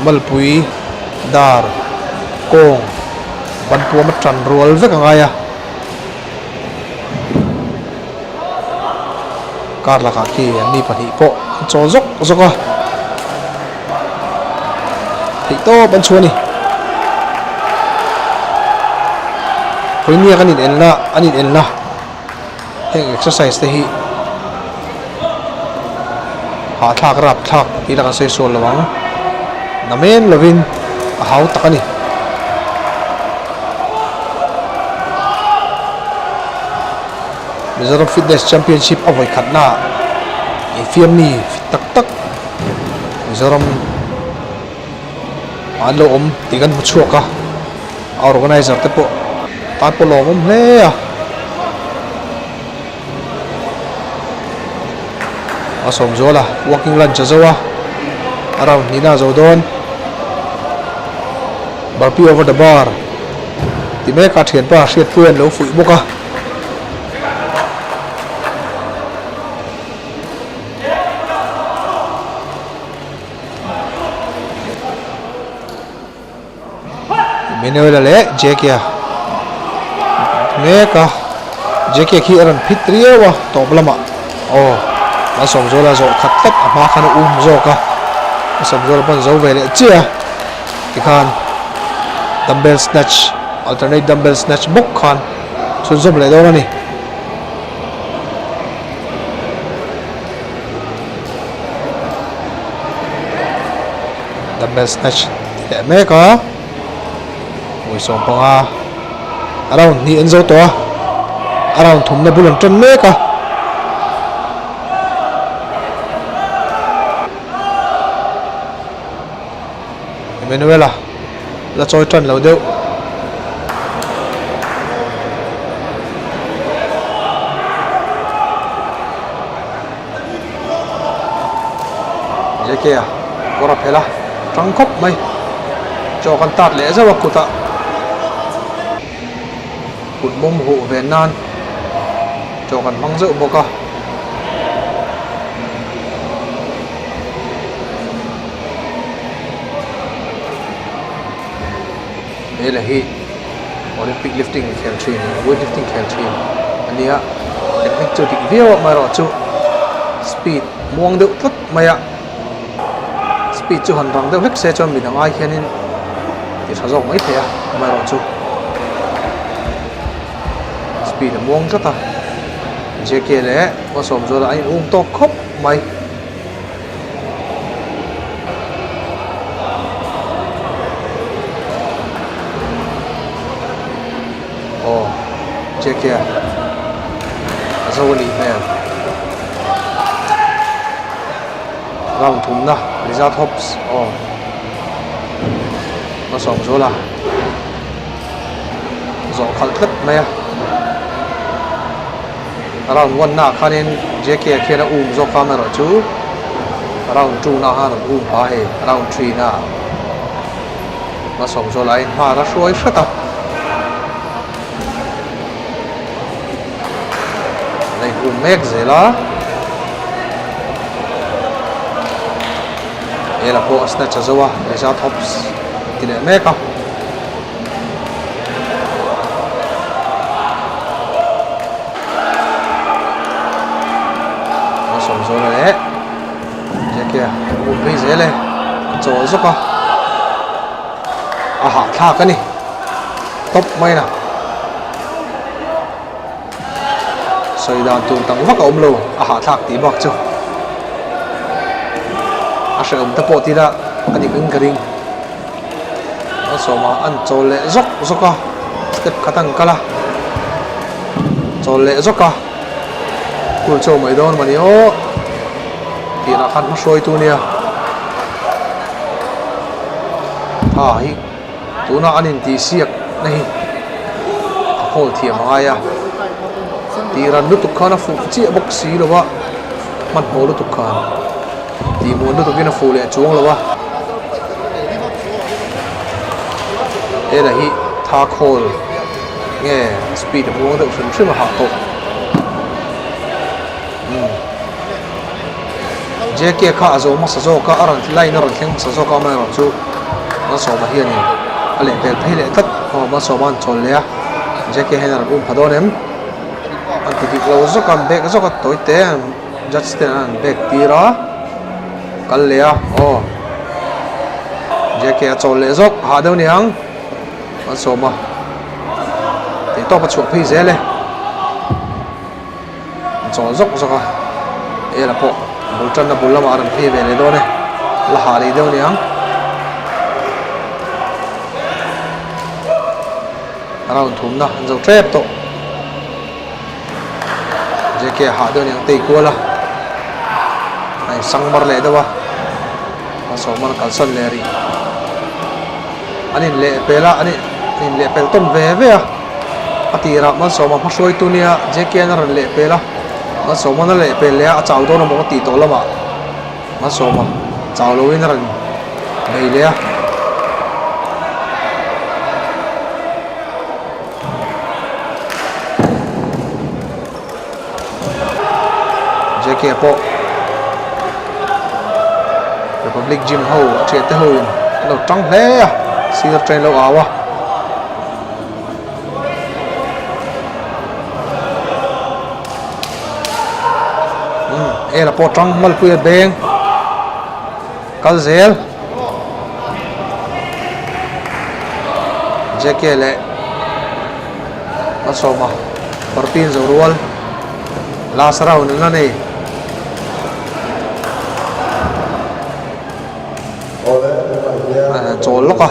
Malpui dar kawng ban puam a tan rual vek a ngai a. Kar lakah khi an mi pahnih pawh an chawl zawk zawk a, theih tawp an chhuah a ni. Khawiniak an inenna an inenna heng exercise te hi hahthlak rapthlak tih la kan sawi sual lo ang namen lovin a hau tak a ni. Mizoram Fitness Championship a vawi khatna ah infiam mi fit tak tak Mizoram ah an lo awm tih kan hmu chhuak a, a organizer te pawh tan pawh lawmawm hle a. A sawm zual a, walking lunge a zo a, a round hnihna a zo dawn. Burpee over the bar ti mek a thianpa hriatpuia an lo fuih bawk a. Manuel-a leh Jake-a mek a, Jake-a khi a rawn phit riau a tawp lamah aw a Sawmzuala zawh khat tlat a hma khan a um zawk a, a Sawmzuala pawn zo ve leh chiah a tikhan dumbbell snatch alternate dumbbell snatch bawk khan chhunzawm leh dawn a ni. Dumbbell snatch ti leh mek a vawi 15 a round hnih an zo tawh a a round thumna bul an tan mek a. Emanuela la chawi tan lo deuh. JK a kawr a phelh a tang khawp mai chaw kan tat leh zauh a kutah kut mawm huh ve nan chaw kan hmang zeuh bawk a. He la hi Olympic lifting khel thin weight lifting khel thin a nia technique chu dik viau a amaherawhchu speed muang deuh tlat mai a speed chu han rang deuh hlek se chuan midang ai hianin ti tha zawk mai thei a amaherawhchu speed a muang tlat a J K leh Malsawmzuala an in um tawk khawp mai. Aw JK a zo a nih hmel round thumna Lizard Hops aw Malsawmzuala zawh khalh tlat mai a. Round one naah khanin JK a khian a um zawk a amaherawh chu round two naah khan a rawn um pah a hei round three naah Malsawmzuala laiin hma a hruai hret a a in um mek zel a hela pawh a snatch a zo a Lizard Hops ti leh mek a. A sawm zawl a leh Jackie a um phei zel e a chawl zawk a a hahthlak a ni tawp mai na sawi dan tur dang vak a awm lo a hahthlak tih bak chu a hrehawm te pawh tila a dik ang ka ring. A sawmah an chawl leh zawk zawk a step khat an kal a chawl leh zawk a kul chaw mai dawn mani aw tih lah khan hma hruaitu nia ha hi tuna an intihsiak na hi a khawl thiam a ngai a tih ran lutuk khan a fuh chiah bawk si lo a hmanhmawh lutuk khan. Tih muan lutukin a fuh leh chuang lo a. Hela hi tha khawl nge speed a muang deuh hrim hrim a hah tawh. Umm JK kha a zo hmasa zawk a, a rawn line a rawn thleng hmasa zawk a amaherawh chu Malsawma hianin a lehpel phei leh tlat. Aw Malsawma an chawl leh a, JK hian a rawn um pha dawn em? An ti dik lo zawk a, an bek zawk a tawi te. Judge ten an han back tir a, kal leh a, aw JK a chawl leh zawk hah deuh ni ang Malsawma tih tawp a chhuah phei zel e. A chawl zawk zawk a, Ela pawh bul tanna bul lamah a rawn phei ve leh dawn e, la hah leh deuh aniang. Round thumna an zo tep tawh. JK a hah deuh aniang tei kual a, a insang mar leh deuh a, a sawm a kalsan leh rih. An inlehpel a, an inlehpel tawn ve ve a. A tirah Malsawma hmahruaitu nia JK-a'n a rawn lehpel a, Malsawma'n a lehpel leh a, a chau dawn amaw ka tih tawh lamah Malsawma chau loin a rawn bei leh a. JK-a pawh Republic Gym ho a thiante ho in an lo tang hle a, sir train lo au a. Ela pawh tang malpui a beng kal zel JK leh Malsawma Parpin zo rual last round an la nei. Chawl lawk a.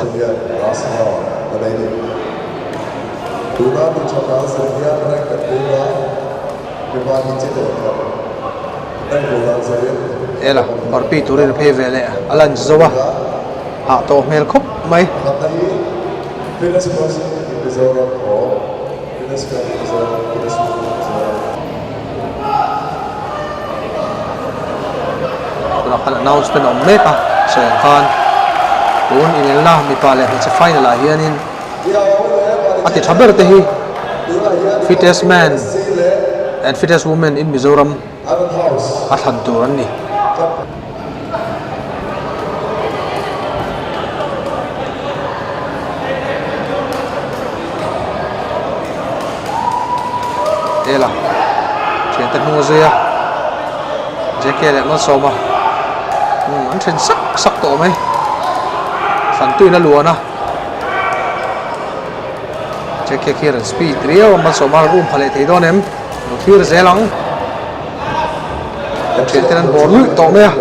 Ela burpee turin a phei ve leh a lunch zo a, hah tawh hmel khawp mai. Tunah khan announcement a awm mek a, sawi ang khan tun inelna mipa leh hmeichhe final ah hianin a ti tha ber te hi fittest man and fittest woman in Mizoram a thlan tur an ni. Ela thiante hnung a zui a JK leh Malsawma umm an then sak sak tawh mai thlantuin a luan a JK khi a rawn speed riau a Malsawma a rawn um pha leh thei dawn em lo thlir zel ang. Kan thian ten an bawr luih tawh mai a,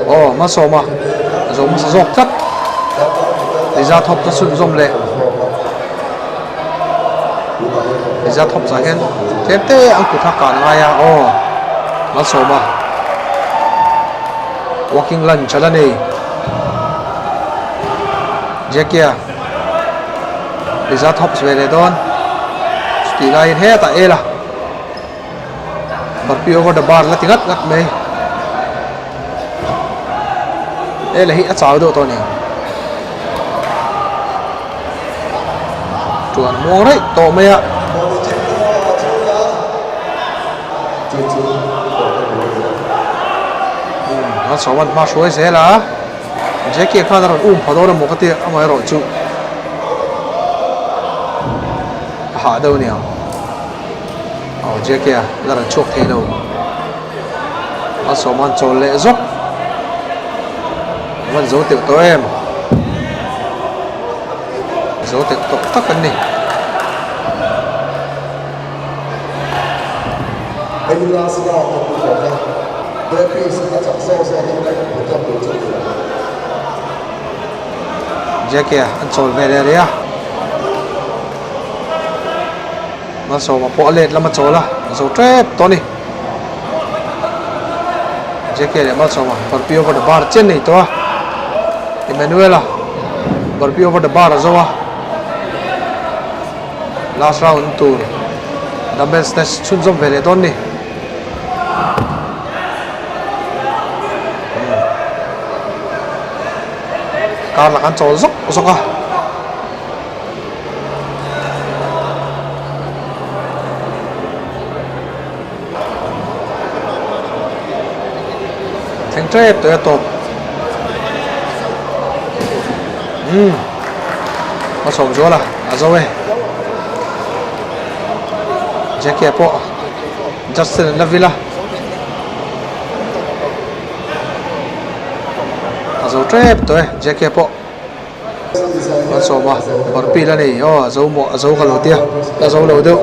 aw Malsawma a zo hmasa zawk tlat, Liza thawp ta chhunzawm leh Liza thawp zah hian tlem te an kut a kan ngai a, aw Malsawma walking lunch a la nei, Jackie-a Liza thawp ve leh dawn, chutih laiin hetah ela. Burpee over the bar la ti ngat ngat mai. He leh hi a chau deuh tawh a ni. Tuan muang raih tawh mai a. Umm a chho an hma hruai zel a. Jackie khan a rawn um pha dawn emaw ka tia amaherawhchu a hah deuh a ni ang. Aw JK a la rawn chhuak thei lo. Malsawma an chawl leh zawk. An van zo teuh tawh em. Zo teuh tawh tak an ni. JK a an chawl ve leh rih a. Malsawma pawh a let lam a chawl a, a zo tep tawh a ni. JK leh Malsawma burpee over the bar chian nei tawh a, Emmanuel-a burpee over the bar a zo a, last round tur dumbbell snatch chhunzawm ve leh dawn a ni. Kar lakah an chawl zawk zawk a. Thleng tep tawh e tawp. Umm. A chhawm zual a, a zo e. Jackie pawh Justin an la vil a. Zo tep tawh e JK pawh Malsawma burpee la nei aw a zo maw a zo ka lo tia la zo lo deuh.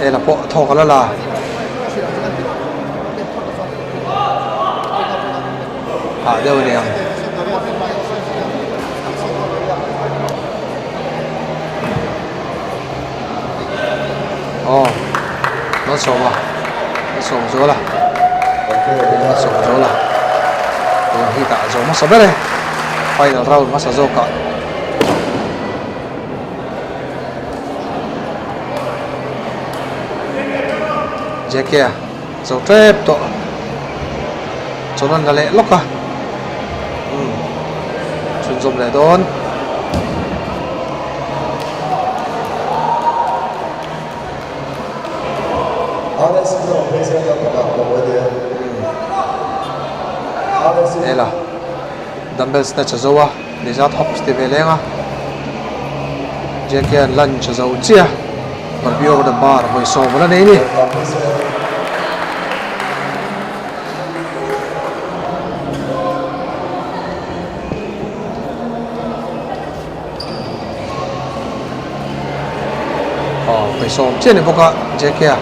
Ela pawh thawk a la la. Hah deuh a ni ang. Aw Malsawma Malsawm zual a Malsawm zual a tun hi tah zawh hmasa ber e final round hmasa zawk ah. JK a zo tep tawh chawn an la leh lawk a umm chhunzawm leh dawn. Hela dumbbell snatch a zo a lizard hops ti ve leng a JK an lunge a zo chiah a burpee over the bar vawi sawm a la nei a ni. Aw vawi sawm chiah a ni bawk a JK a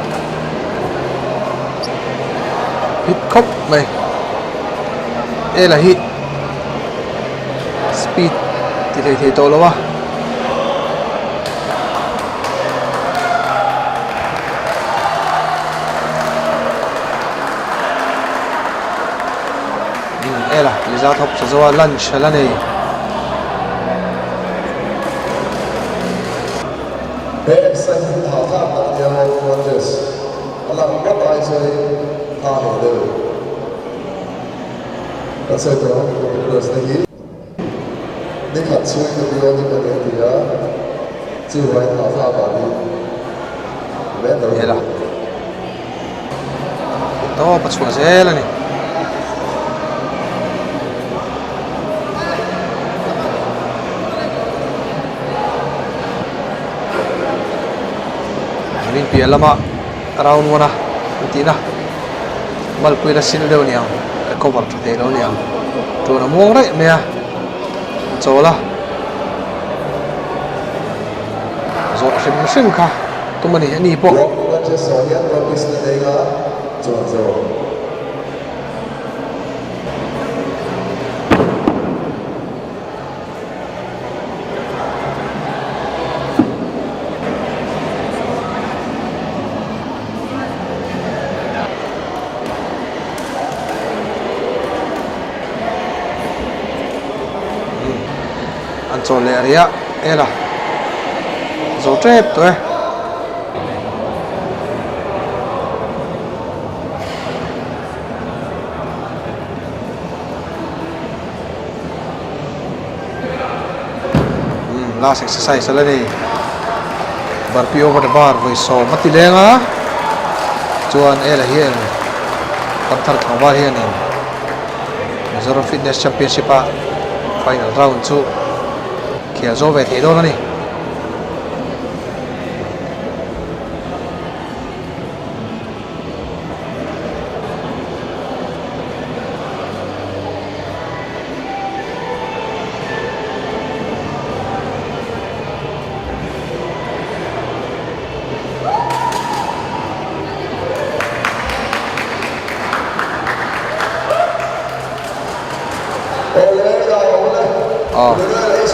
hit khawp mai ela hi speed ti hlei thei tawh lo a. Ela lizard hop sa zo a lunch a la nei. He exercise hi tha thlak tak nia lunges a lang ngawt ai chuan tha hle deuh. Kan sawi tawh ang competitors te hi ni khat chhung ka biawn hi ka nia ti a, chu vai tha thlak ah hi ven lo Ela tawp a chhuah zel a ni. Min piah lama round one a an tih na malpui la sil deuh niang ka cover tha thei lo niang tun a muang raih mai a a chawl a zawh hrim hrim kha tum a ni ani pawh. An chawl leh rih a ela zo tep tawh e. Last exercise a la ni burpee over the bar vawi sawm a ti leng a chuan ela hian Panther tlangval hianin Mizoram Fitness Championship a final round chu khel zo ve thei dawn a ni.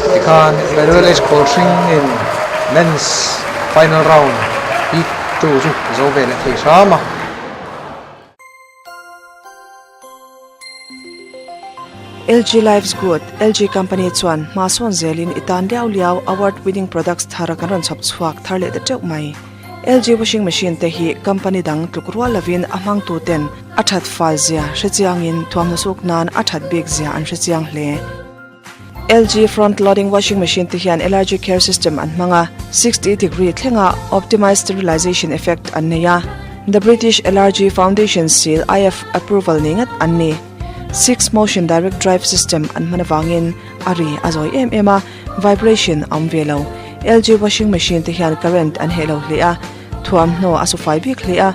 Tikhan Manuel H Kawlhring in men's final round heat 2 chu zo ve leh thei hram a. LG Life's Good, LG Company chuan hma sawn zelin i tan liau liau award winning products thar kan rawn chhawp chhuak thar leh ta teuh mai. LG washing machine te hi company dang tluk rual lovin a hmangtu ten a that fal zia hre chiangin thuamhnaw suk nan a that bik zia an hre chiang hle. LG front loading washing machine te hian LRG care system an hmang a, 60 degree thlenga optimized sterilization effect an nei a. The British Allergy Foundation Seal IF approval nei ngat an ni. Six motion direct drive system an hman avangin a ri a zawi em em a, vibration a awm ve lo. LG washing machine te hian current an heh lo hle a, thuamhnaw a su fai bik hle a,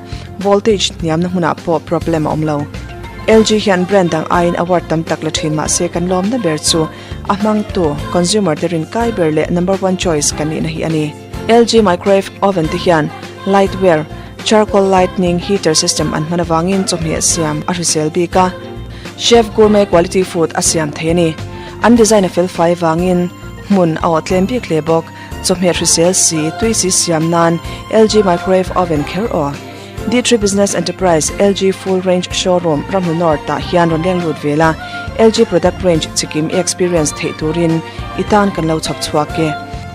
voltage hniamna hmunah pawh problem a awm lo. LG hian brand dang aiin award tam tak la thin mahse kan lawmna ber chu a hmangtu consumer te rinkai ber leh number one choice kan nihna hi a ni. LG microwave oven te hian lightware, charcoal lightning heater system an hman avangin chawhmeh siam a hrisel bik a, chef gourmet quality food a siam thei a ni. An design a fel fai avangin hmun a awh tlem bik hle bawk. Chawhmeh hrisel si, tui si siam nan LG microwave oven kher aw. D3 Business Enterprise LG full range showroom Ramhnu North ah hian rawn leng lut vel a, LG product range chikim i experience theih turin i tan kan lo chhawp chhuak e.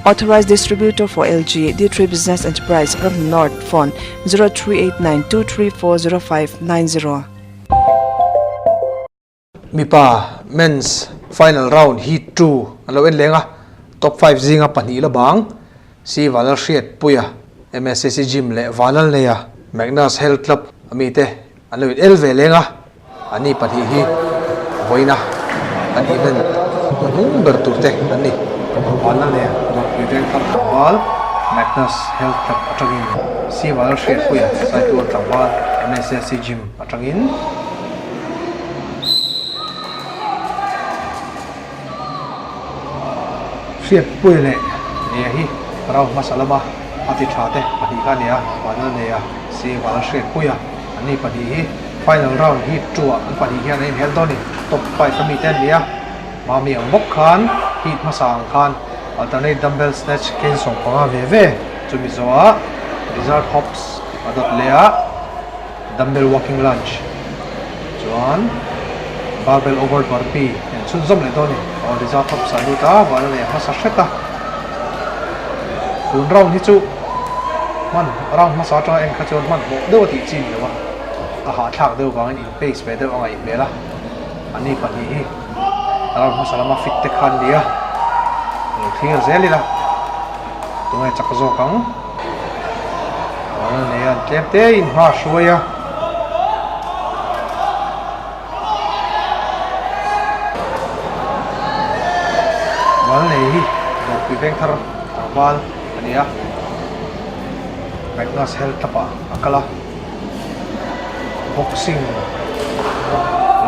Authorized Distributor for LG D3 Business Enterprise Ramhnu North Phone, 0389234059. Mipa Men's Final Round Heat 2 an lo en leng a, Top 5 zinga pahnih la bang Si Vanlal Hriatpuia, MSCC Gym leh Vanlal Neia, Magnus Health Club a mite an lo in el ve leng a, anni pahnih hi vawiina an event hnuhnung ber tur te an ni. Vanlal Neia Dawrpui Vengthar tlangval Magnus Health Club atangin Si Vanlal Hriatpuia Saitual tlangval MSCC Gym atangin. Hriatpui leh Nia hi round hmasa lama a ti tha te pahnih kha a ni a, Vanal Nia si Vanal Hriatpuia an ni pahnih hi final round hi 2 ah an pahnih hian an inhel dawn a ni. Top 5 a mi te an ni a, Mami ang bawk khan heat hmasa ang khan alternate dumbbell snatch keng 15 ve ve chumi zawhah lizard hops a dawt leh a. Dumbbell walking lunge chuan barbell over burpee hian chhunzawm leh dawn a ni. Aw Liza Thops a lut a, van a nei hmasa hret a. Tun round hi chu hman round hmasa atanga en kha chuan hmanhmawh deuh a tih chi ni lo a, a hahthlak deuh vangin in pace ve deuh a ngaih hmel a. Ani pahnih hi round hmasa lama fit te kha an ni a, lo thlir zel ila tunge chak zawk ang. Van nei an tlem te in hma hruai a. Van nei hi Dawrpui Vengthar tlangval a ni a. Magnus Health Club ah a kal a. Boxing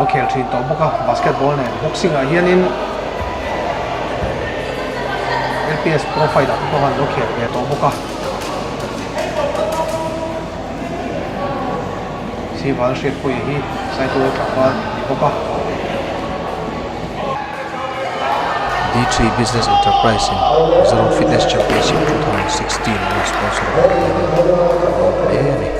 lo khel thin tawh bawk a basketball nen boxing ah hianin L_P_S pro fight ah te pawh khan lo khel ve tawh bawk a Sival Hriatpuia hi Saitual tlangval ni bawk a. D3 Business Enterprise in Mizoram Fitness Championship 2016 an rawn sponsor avang hianin kan lawm hle a ni.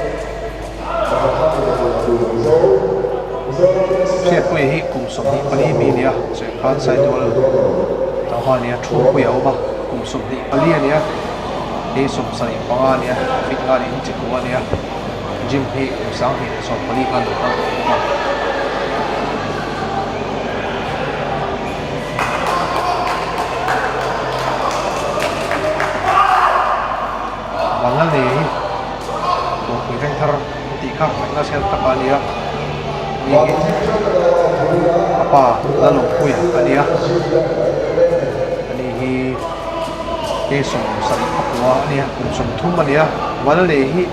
Hriatpuia hi kum 24 mi a ni a, cheng khan Saitual tlangval a ni a, Thumpuia a awm a, kum 24 a ni a, hei 75 a ni a, fit nga niin Chikua a ni a, gym hi kum 2014 khan lo kal tawh bawk a. Vanlal nei hi dawrpui veng thar an tih kha ngaihna sial tak a ni a ni hi a pa Lalawmpuia a ni a ani hi ke 70 pakua a ni a kum 30 a ni a Vanlal nei hi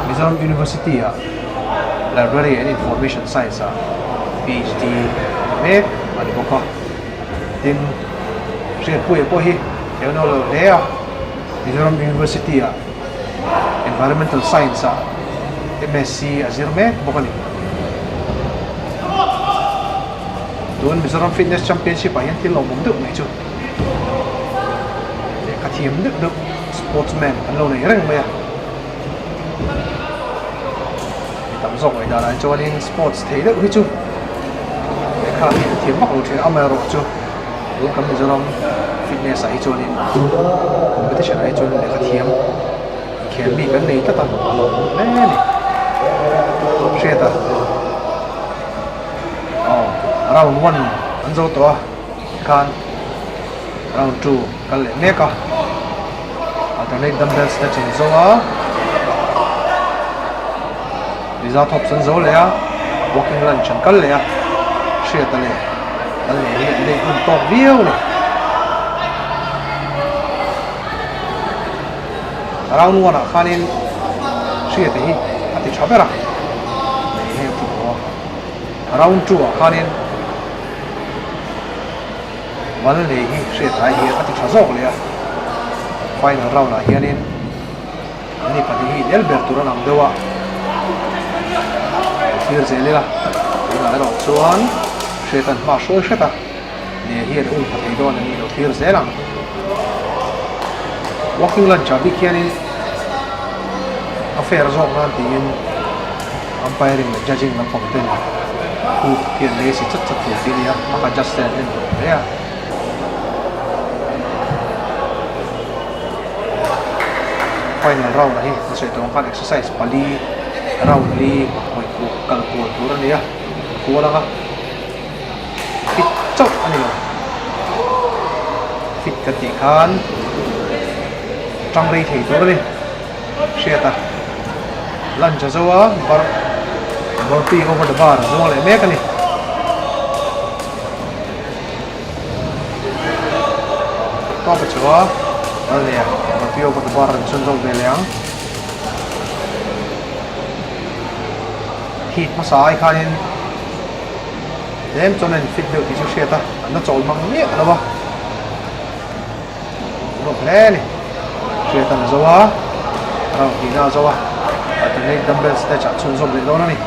Mizoram University ah Library and Information Science ah PhD ti mek a ni bawk a, tin Hriatpuia pawh hi he no lo hle a, Mizoram University ah Environmental Science ah MSc a zir mek bawk a ni. Tun Mizoram Fitness Championship ah hian thil lawmawm deuh mai chu lehkha thiam deuh deuh sportsman an lo nei reng mai a. Mi tam zawk ngaih danah chuanin sports thei deuh hi chu lehkha hi an thiam vak lo thin a, amaherawhchu tun kan Mizoram fitness ah hi chuanin competition ah hi chuan lehkha thiam inkhel mi kan nei tlat a, a lawmawm hle a ni. Hriat a aw round one an zo tawh a tikhan round 2 kal leh mek a alternate dumbbell snatch an zo a. Liza Thops an zo leh a, walking lunch an kal leh a, Hriata leh Lalnei hi an lei hun tawk viau a ni. Round one ah khanin Hriata hi a ti tha ber a, lei hi a tluk lo a, round two ah khanin Lalnei hi Hriata ai hian a ti tha zawk leh a, final round ah hianin. Anni pahnih hi inel ber tur an ang deuh a, an thlir zel ila, tunah erawh chuan Hriatan hma hruai hret a, ne hian a um pha thei dawn an nih lo thlir zel ang. Walking lunch ah bik hianin a fair zawk nan tiin umpiring leh judging lampang ten hoop hi an lei si chat chat tur tih a ni a, baka judge ten an en duh hle a. Final round ah hi an sawi tawh ang khan exercise pali round li hawi kual kal kual tur a ni a kual anga fit chauh a ni lo fit kan tih khan tang rei thei tur a ni hriat a lunch a zo a bar burpee over the bar a zuang leh mek a ni. Tawp a chu a kal leh a burpee over the bar an chhunzawm ve leh ang heat hmasa ai khanin tlem chuan a in fit deuh tih chu hriat a an la chawl mang miah lo a nuam hle a ni hriat an zo a round hnihna a zo a alternate dumbbell snatch ah chhunzawm leh dawn a ni.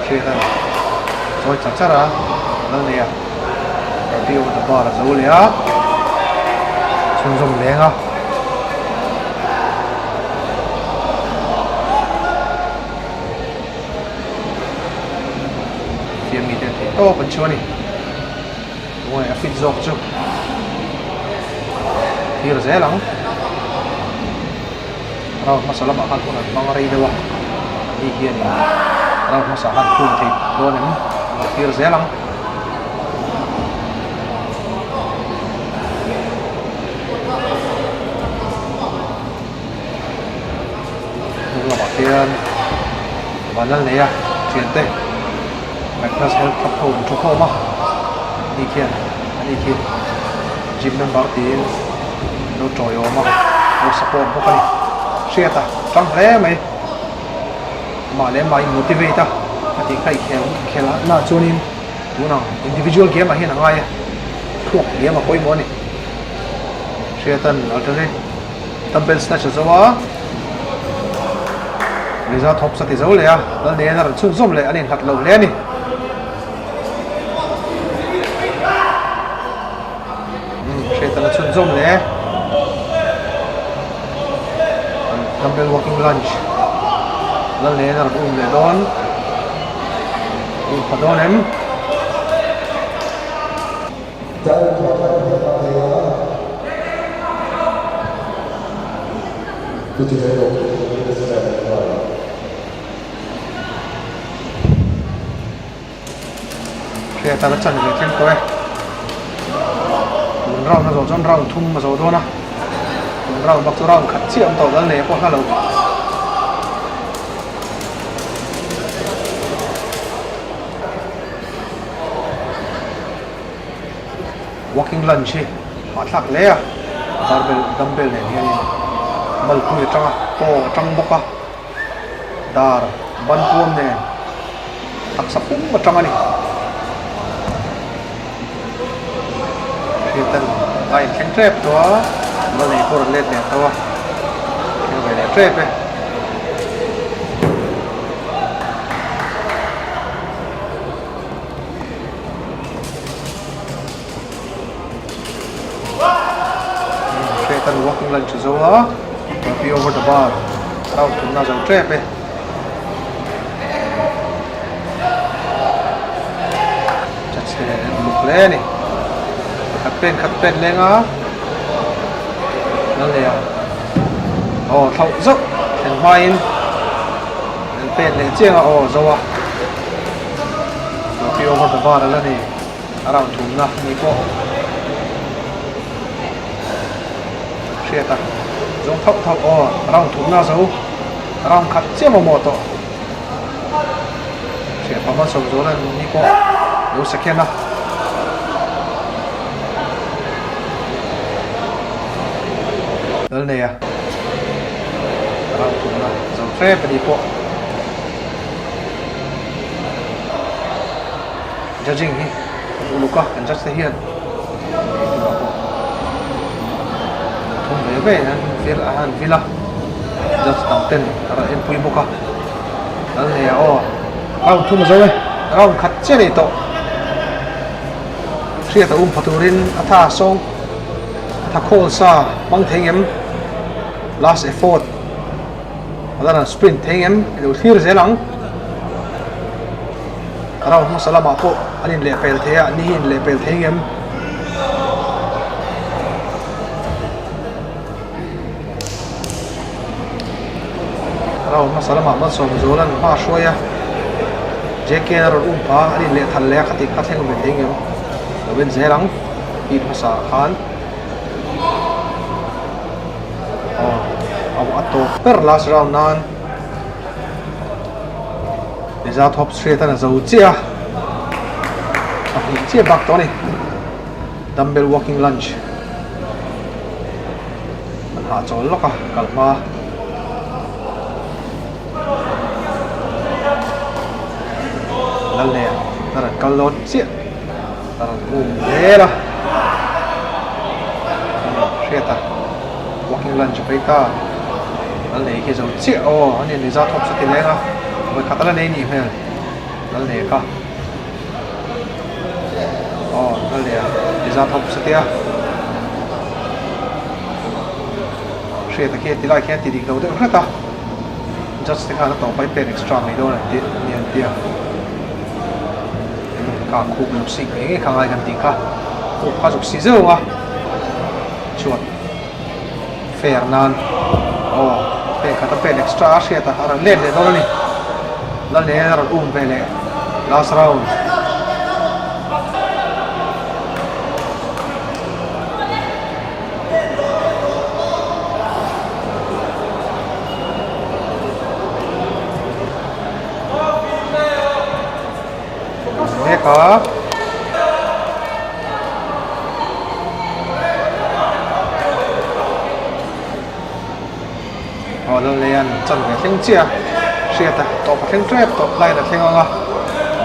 Hriat a ni. Chawi char char a, lal nei a, Rabbi over the bar a zo leh a, chhunzawm leng a. Fiammi te an theih tawp an chhu a ni. Tunge a fit zawk chu thlir zel ang. Round hmasa lamah khan hun an hmang rei deuh a, ani hianin round hmasa khan khum thei dawn em lo thlir zel ang. Hnung lamah khian Vanlalneia thiante Magnus Health Club ho an thu khawm a, ani khian ani khi gym member tiin an lo tawiawm a, an lo support bawk a ni. Hriat a tang hle mai, amah leh amah in motivate a, a tih kha i khel khel a na chuanin tunang individual game ah hian a ngai a, thluak diam a pawimawh a ni. Hriatan alternate Dumbbell snatch a zo a, Liza Thops a ti zo leh a, Lalneian a rawn chhunzawm leh an inhlat lo hle a ni. Hriatan a chhunzawm leh Dumbbell walking lunge Lalneian a rawn um leh dawn, um pha dawn em? Hriat a la chan ve thleng tawh e. Tun round a zawh chuan round thum a zawh dawn a. Tun round bak chu round khat chiah awm tawh lal nei pawh hla lo. Walking lunge hi hahthlak hle a, barbell dumbbell nen hianin malpui atanga paw a tang bawk a, dar ban puam nen taksa pum atang a ni. Hriatan a inthleng tep tawh a, mal nei pawh a rawn let leh tawh a, thleng ve leh tep e. Hriatan walking lunge a zo a, burpee over the bar round thumna a zo tep e. Chachhe luk hle a ni. Khat pen khat pen leng a, lal nei a, aw thlauh zauh thlen hmain an pen leh chiang a, aw zo a. Burpee over the bar a la ni. A round thumna ni pawh. Hriat a zawng thauh thauh aw round thumna zo round khat chiah mamawh tawh hriat pa malsawm zual an ni pawh lo second a. Lalneia round thumna zo hrep a ni pawh judging hi an uluk a an judge te hian. Thum ve ve an vil a han vil a judge dang ten a rawn enpui bawk a lal nei ah aw round thum a zo e round khat chiah a nei tawh hriat a um pha turin a tha sawng a tha khawl sa hmang thei ngem last effort a la rawn sprint thei ngem i lo thlir zel ang. Round hmasa lamah pawh an inlehpel thei a, ni hi inlehpel thei ngem? Round hmasa lamah Malsawm Zuala'n hma a hruai a, JK a rawn um pha a, an inlehthal leh a, khati kha thleng ve thei ngem? Lo en zel ang, heat hmasa ah khan aw a tawp ber last round nan. Mizo thawp hriat a na zo chiah a, pahnih chiah bak tawh a ni. Dumbbell walking lunge an hahchawl lawk a kal hma. Lalnea a rawn kal dawn chiah a rawn um zel a, hriat a walking lunge a phei ta. Lal nei khi zo chiah aw a ni ni za thawp chu ti leng a vawi khat a la nei nih hmel lal nei kha aw lal nei a ni za thawp chu tia hriat a khi ti lai khian ti dik lo deuh hret a judge te khan a tawp a i pen extra mai dawn an ti ni an tia ka khup lo sik ngei ngei kha ngai kan tih kha khup kha zuk si zeuh ang a chuan. Fair nan aw pen khat a pen extra a hriat a a rawn let leh dawn a ni lal nen a rawn um ve leh last round. Mek a. Aw Lalleian chan ve thleng chiah a hriat a tawp a thleng tep tawh line a thleng ang a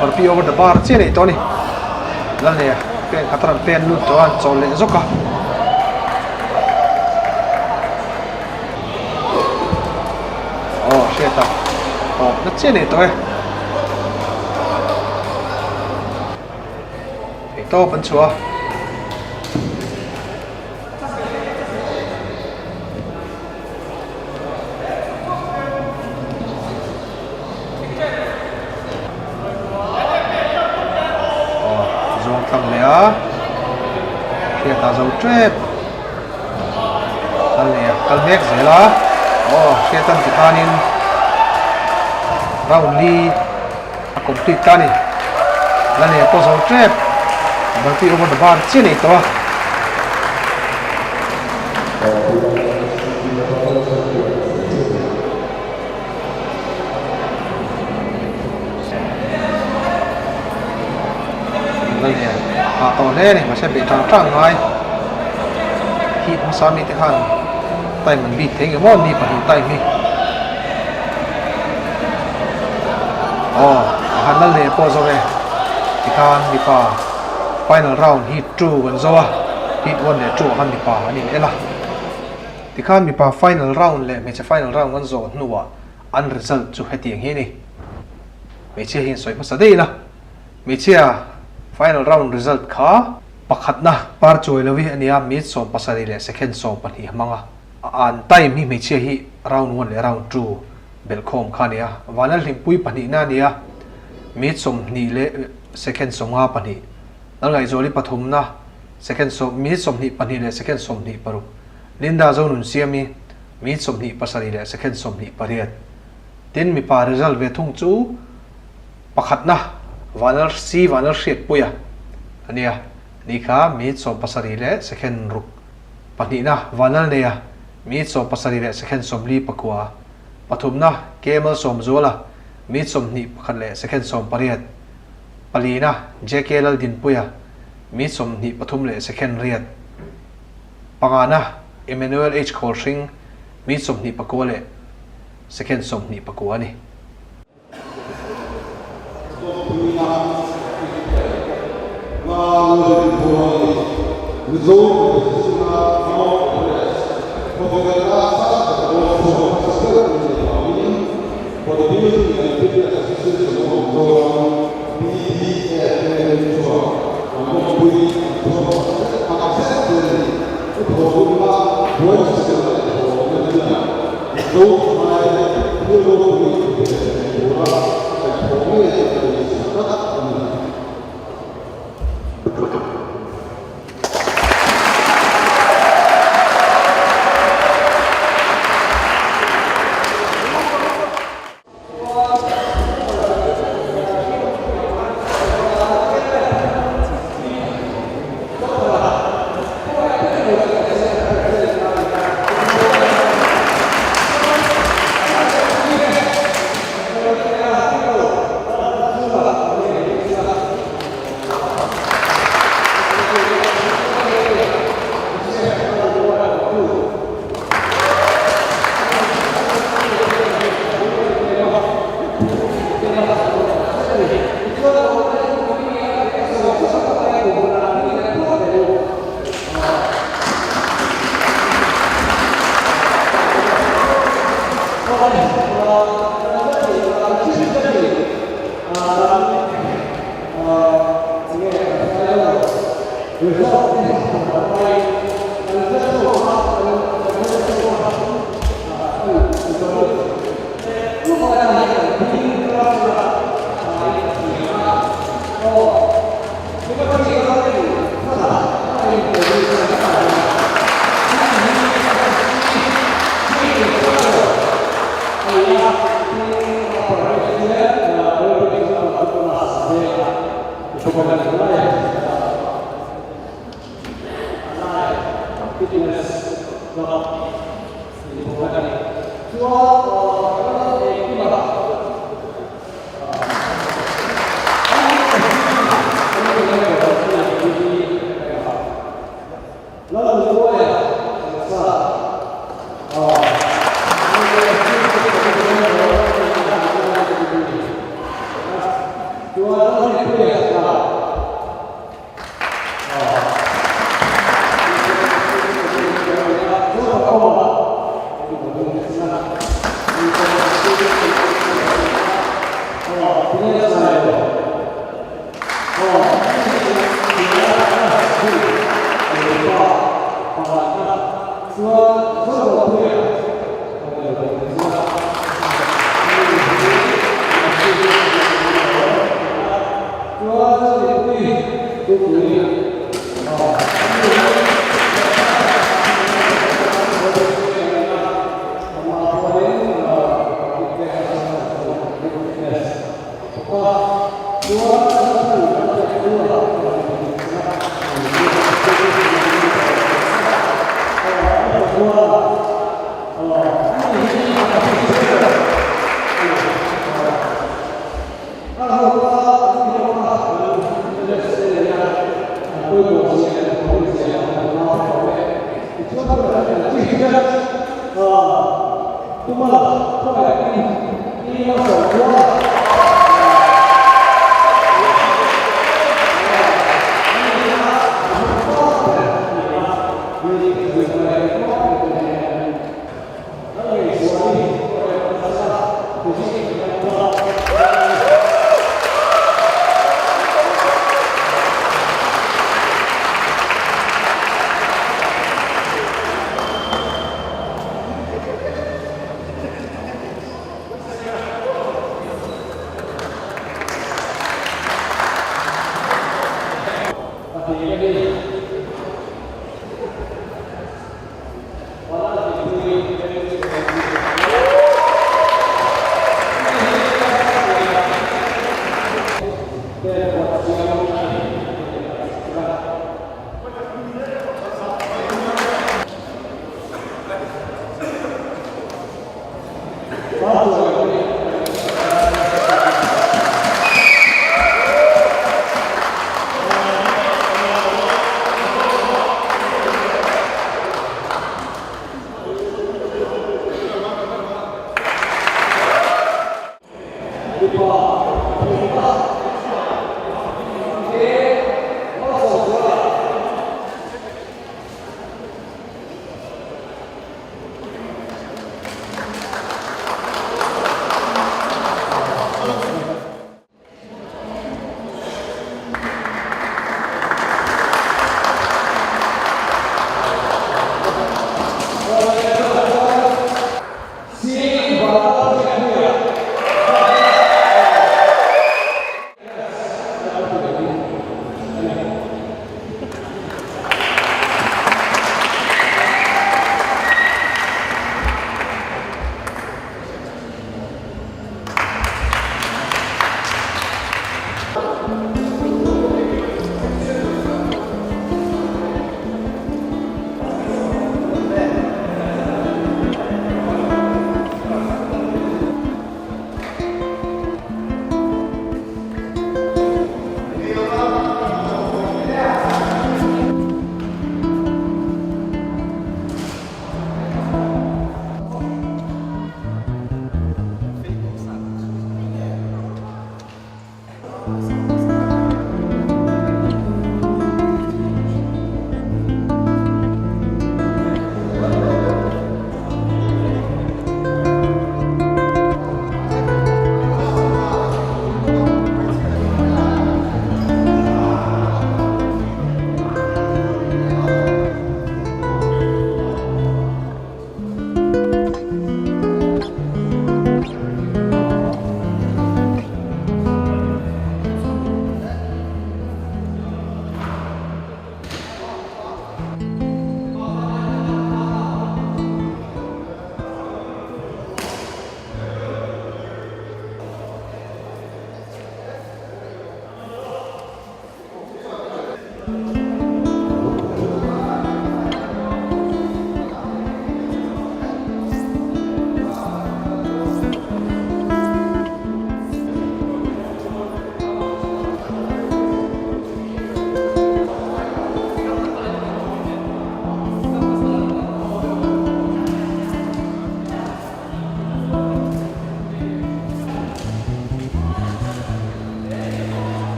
burpee over the bar chiah a nei tawh a ni Lalleia pen khat a rawn pen lut tawh a an chawl leh zawk a. Aw hriat a tawp na chiah nei tawh e. Thei tawp an chhuah a. Aw zawng tlang leh a hriat a zo tep. Kal leh a kal mek zel a aw hriat an ti khanin round li a complete ta a ni la nei a pawh zo tep burpee over the bar chiah nei tawh a. La nei a tawh hle a ni mahse beih tang tang ngai heat hmasa mite khan time an beat thei nge maw ni pahnih time hi aw a han lal leh pawh zo e tikhan mipa final round heat two kan zo a heat one leh two ah khan mipa an in el a tikhan mipa final round leh hmeichhe final round kan zawh hnuah an result chu hetiang hi a ni hmeichhia hian sawi hmasa daih ila hmeichhia final round result kha Pakhatna par chuai lo hi a nia, minute 17 leh second 12 a hmang a. An time hi hmeichhia hi round one leh round two belhkhawm kha a nia. Vanlal hlimpui pahnihna a nia, minute 20 leh second 52. Lalngaihzuali pathumna second sawm minute 22 leh second 26. Linda Zonunsiami minute 27 leh second 28. Tin mipa result ve thung chu. Pakhatna, Vanal si Vanal Hriatpuia a nia, ni kha minute 17 leh second ruk. Pahnihna, Vanal Neia. Minute 17 leh second 49. Pathumna, K Malsawmzuala, minute 21 leh second 18. Palina, JK Laldinpuia, minute 23 leh second 8. Pangana, Emmanuel H Khawlhring, minute 29 leh second 29 a ni.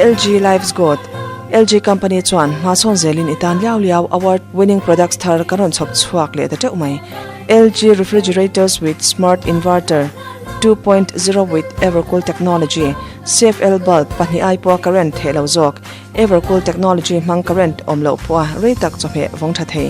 LG Life's Good, LG company chuan hma sawn zelin i tan liau liau award winning products thar kan rawn chhawp chhuak leh ta teuh mai. LG refrigerators with smart inverter 2.0 with Evercool technology, CFL bulb pahnih ai pawha current theh lo zawk, Evercool technology hmang current awm loh pawha rei tak chawhmeh vawng tha thei,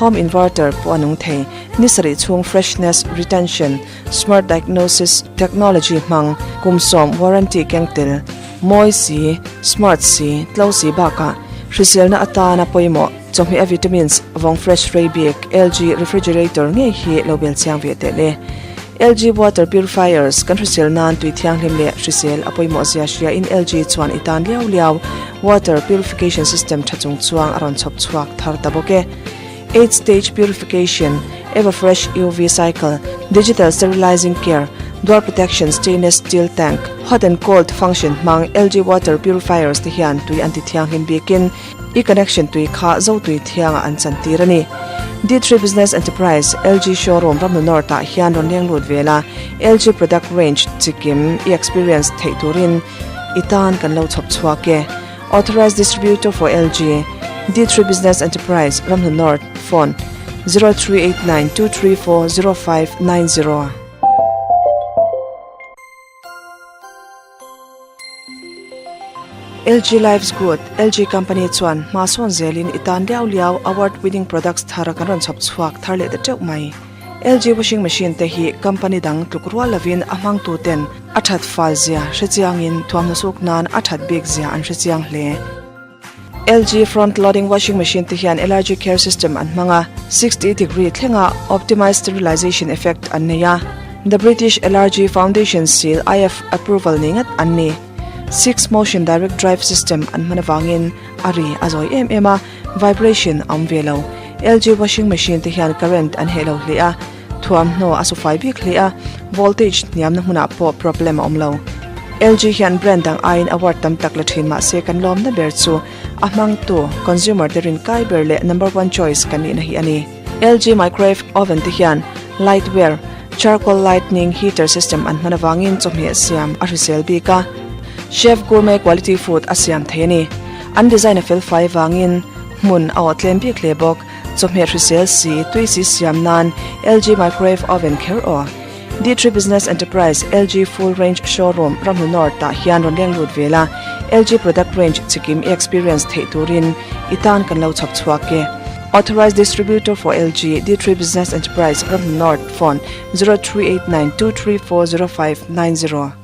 home inverter pawh a nung thei, ni sarih chhung freshness retention, Smart Diagnosis Technology hmang kum sawm warranty keng tel, mawi si, smart si, tlo si bakah hriselna atana pawimawh chawhmeh a vitamins vawng fresh rei bik LG refrigerator ngei hi lo bel chiang ve teh le. LG water purifiers kan hrisel nan tui thianghlim leh hrisel a pawimawh zia hria in LG chuan i tan liau liau water purification system tha chung chuang a rawn chhawp chhuak thar ta bawk e. Eight Stage Purification, Everfresh UV Cycle, Digital Sterilizing Care, Dual Protection Stainless Steel Tank, Hot and Cold Function hmang LG Water Purifiers te hian tui an ti thianghlim bikin i connection tui kha zo tui thiangah an chantir a ni. D3 Business Enterprise, LG Showroom Ramnu North ah hian rawn leng lut vel a, LG Product Range chikim i experience theih turin i tan kan lo chhawp chhuak e. Authorized Distributor for LG, D3 Business Enterprise, Ramhnu North, Phone, 0389 234 0590. LG Life's Good, LG Company chuan hma sawn zelin i tan liau liau award winning products thar kan rawn chhawp chhuak thar leh ta teuh mai. LG washing machine te hi company dang tluk rual lovin a hmangtu ten a that fal zia hre chiangin thuamhnaw suk nan a that bik zia an hre chiang hle. LG front loading washing machine te hian LRG care system an hmang a, 60 degree thlenga optimized sterilization effect an nei a, The British LRG Foundation seal IF approval nei ngat an ni. Six motion direct drive system an hman avangin a ri a zawi em em a, Vibration a awm ve lo. LG washing machine te hian current an heh lo hle a, thuamhnaw a su fai bik hle a, voltage hniamna hmunah pawh problem a awm lo. LG hian brand dang aiin award tam tak la thin mahse kan lawmna ber chu a hmangtu consumer te rin kai ber leh number one choice kan nihna hi a ni. LG microwave oven te hian lightware, charcoal lightning heater system an hman avangin chawhmeh siam a hrisel bik a, chef gourmet quality food a siam thei a ni. An design a fel fai vangin hmun a awh tlem bik hle bawk. Chawhmeh hrisel si, tui si siam nan LG microwave oven kher aw. D3 Business Enterprise LG Full Range Showroom Ramhnu North ah hian rawn leng lut vel a, LG product range chikim i experience theih turin i tan kan lo chhawp chhuak e. Authorized Distributor for LG D3 Business Enterprise Ramhnu North Phone 0389 234 0590.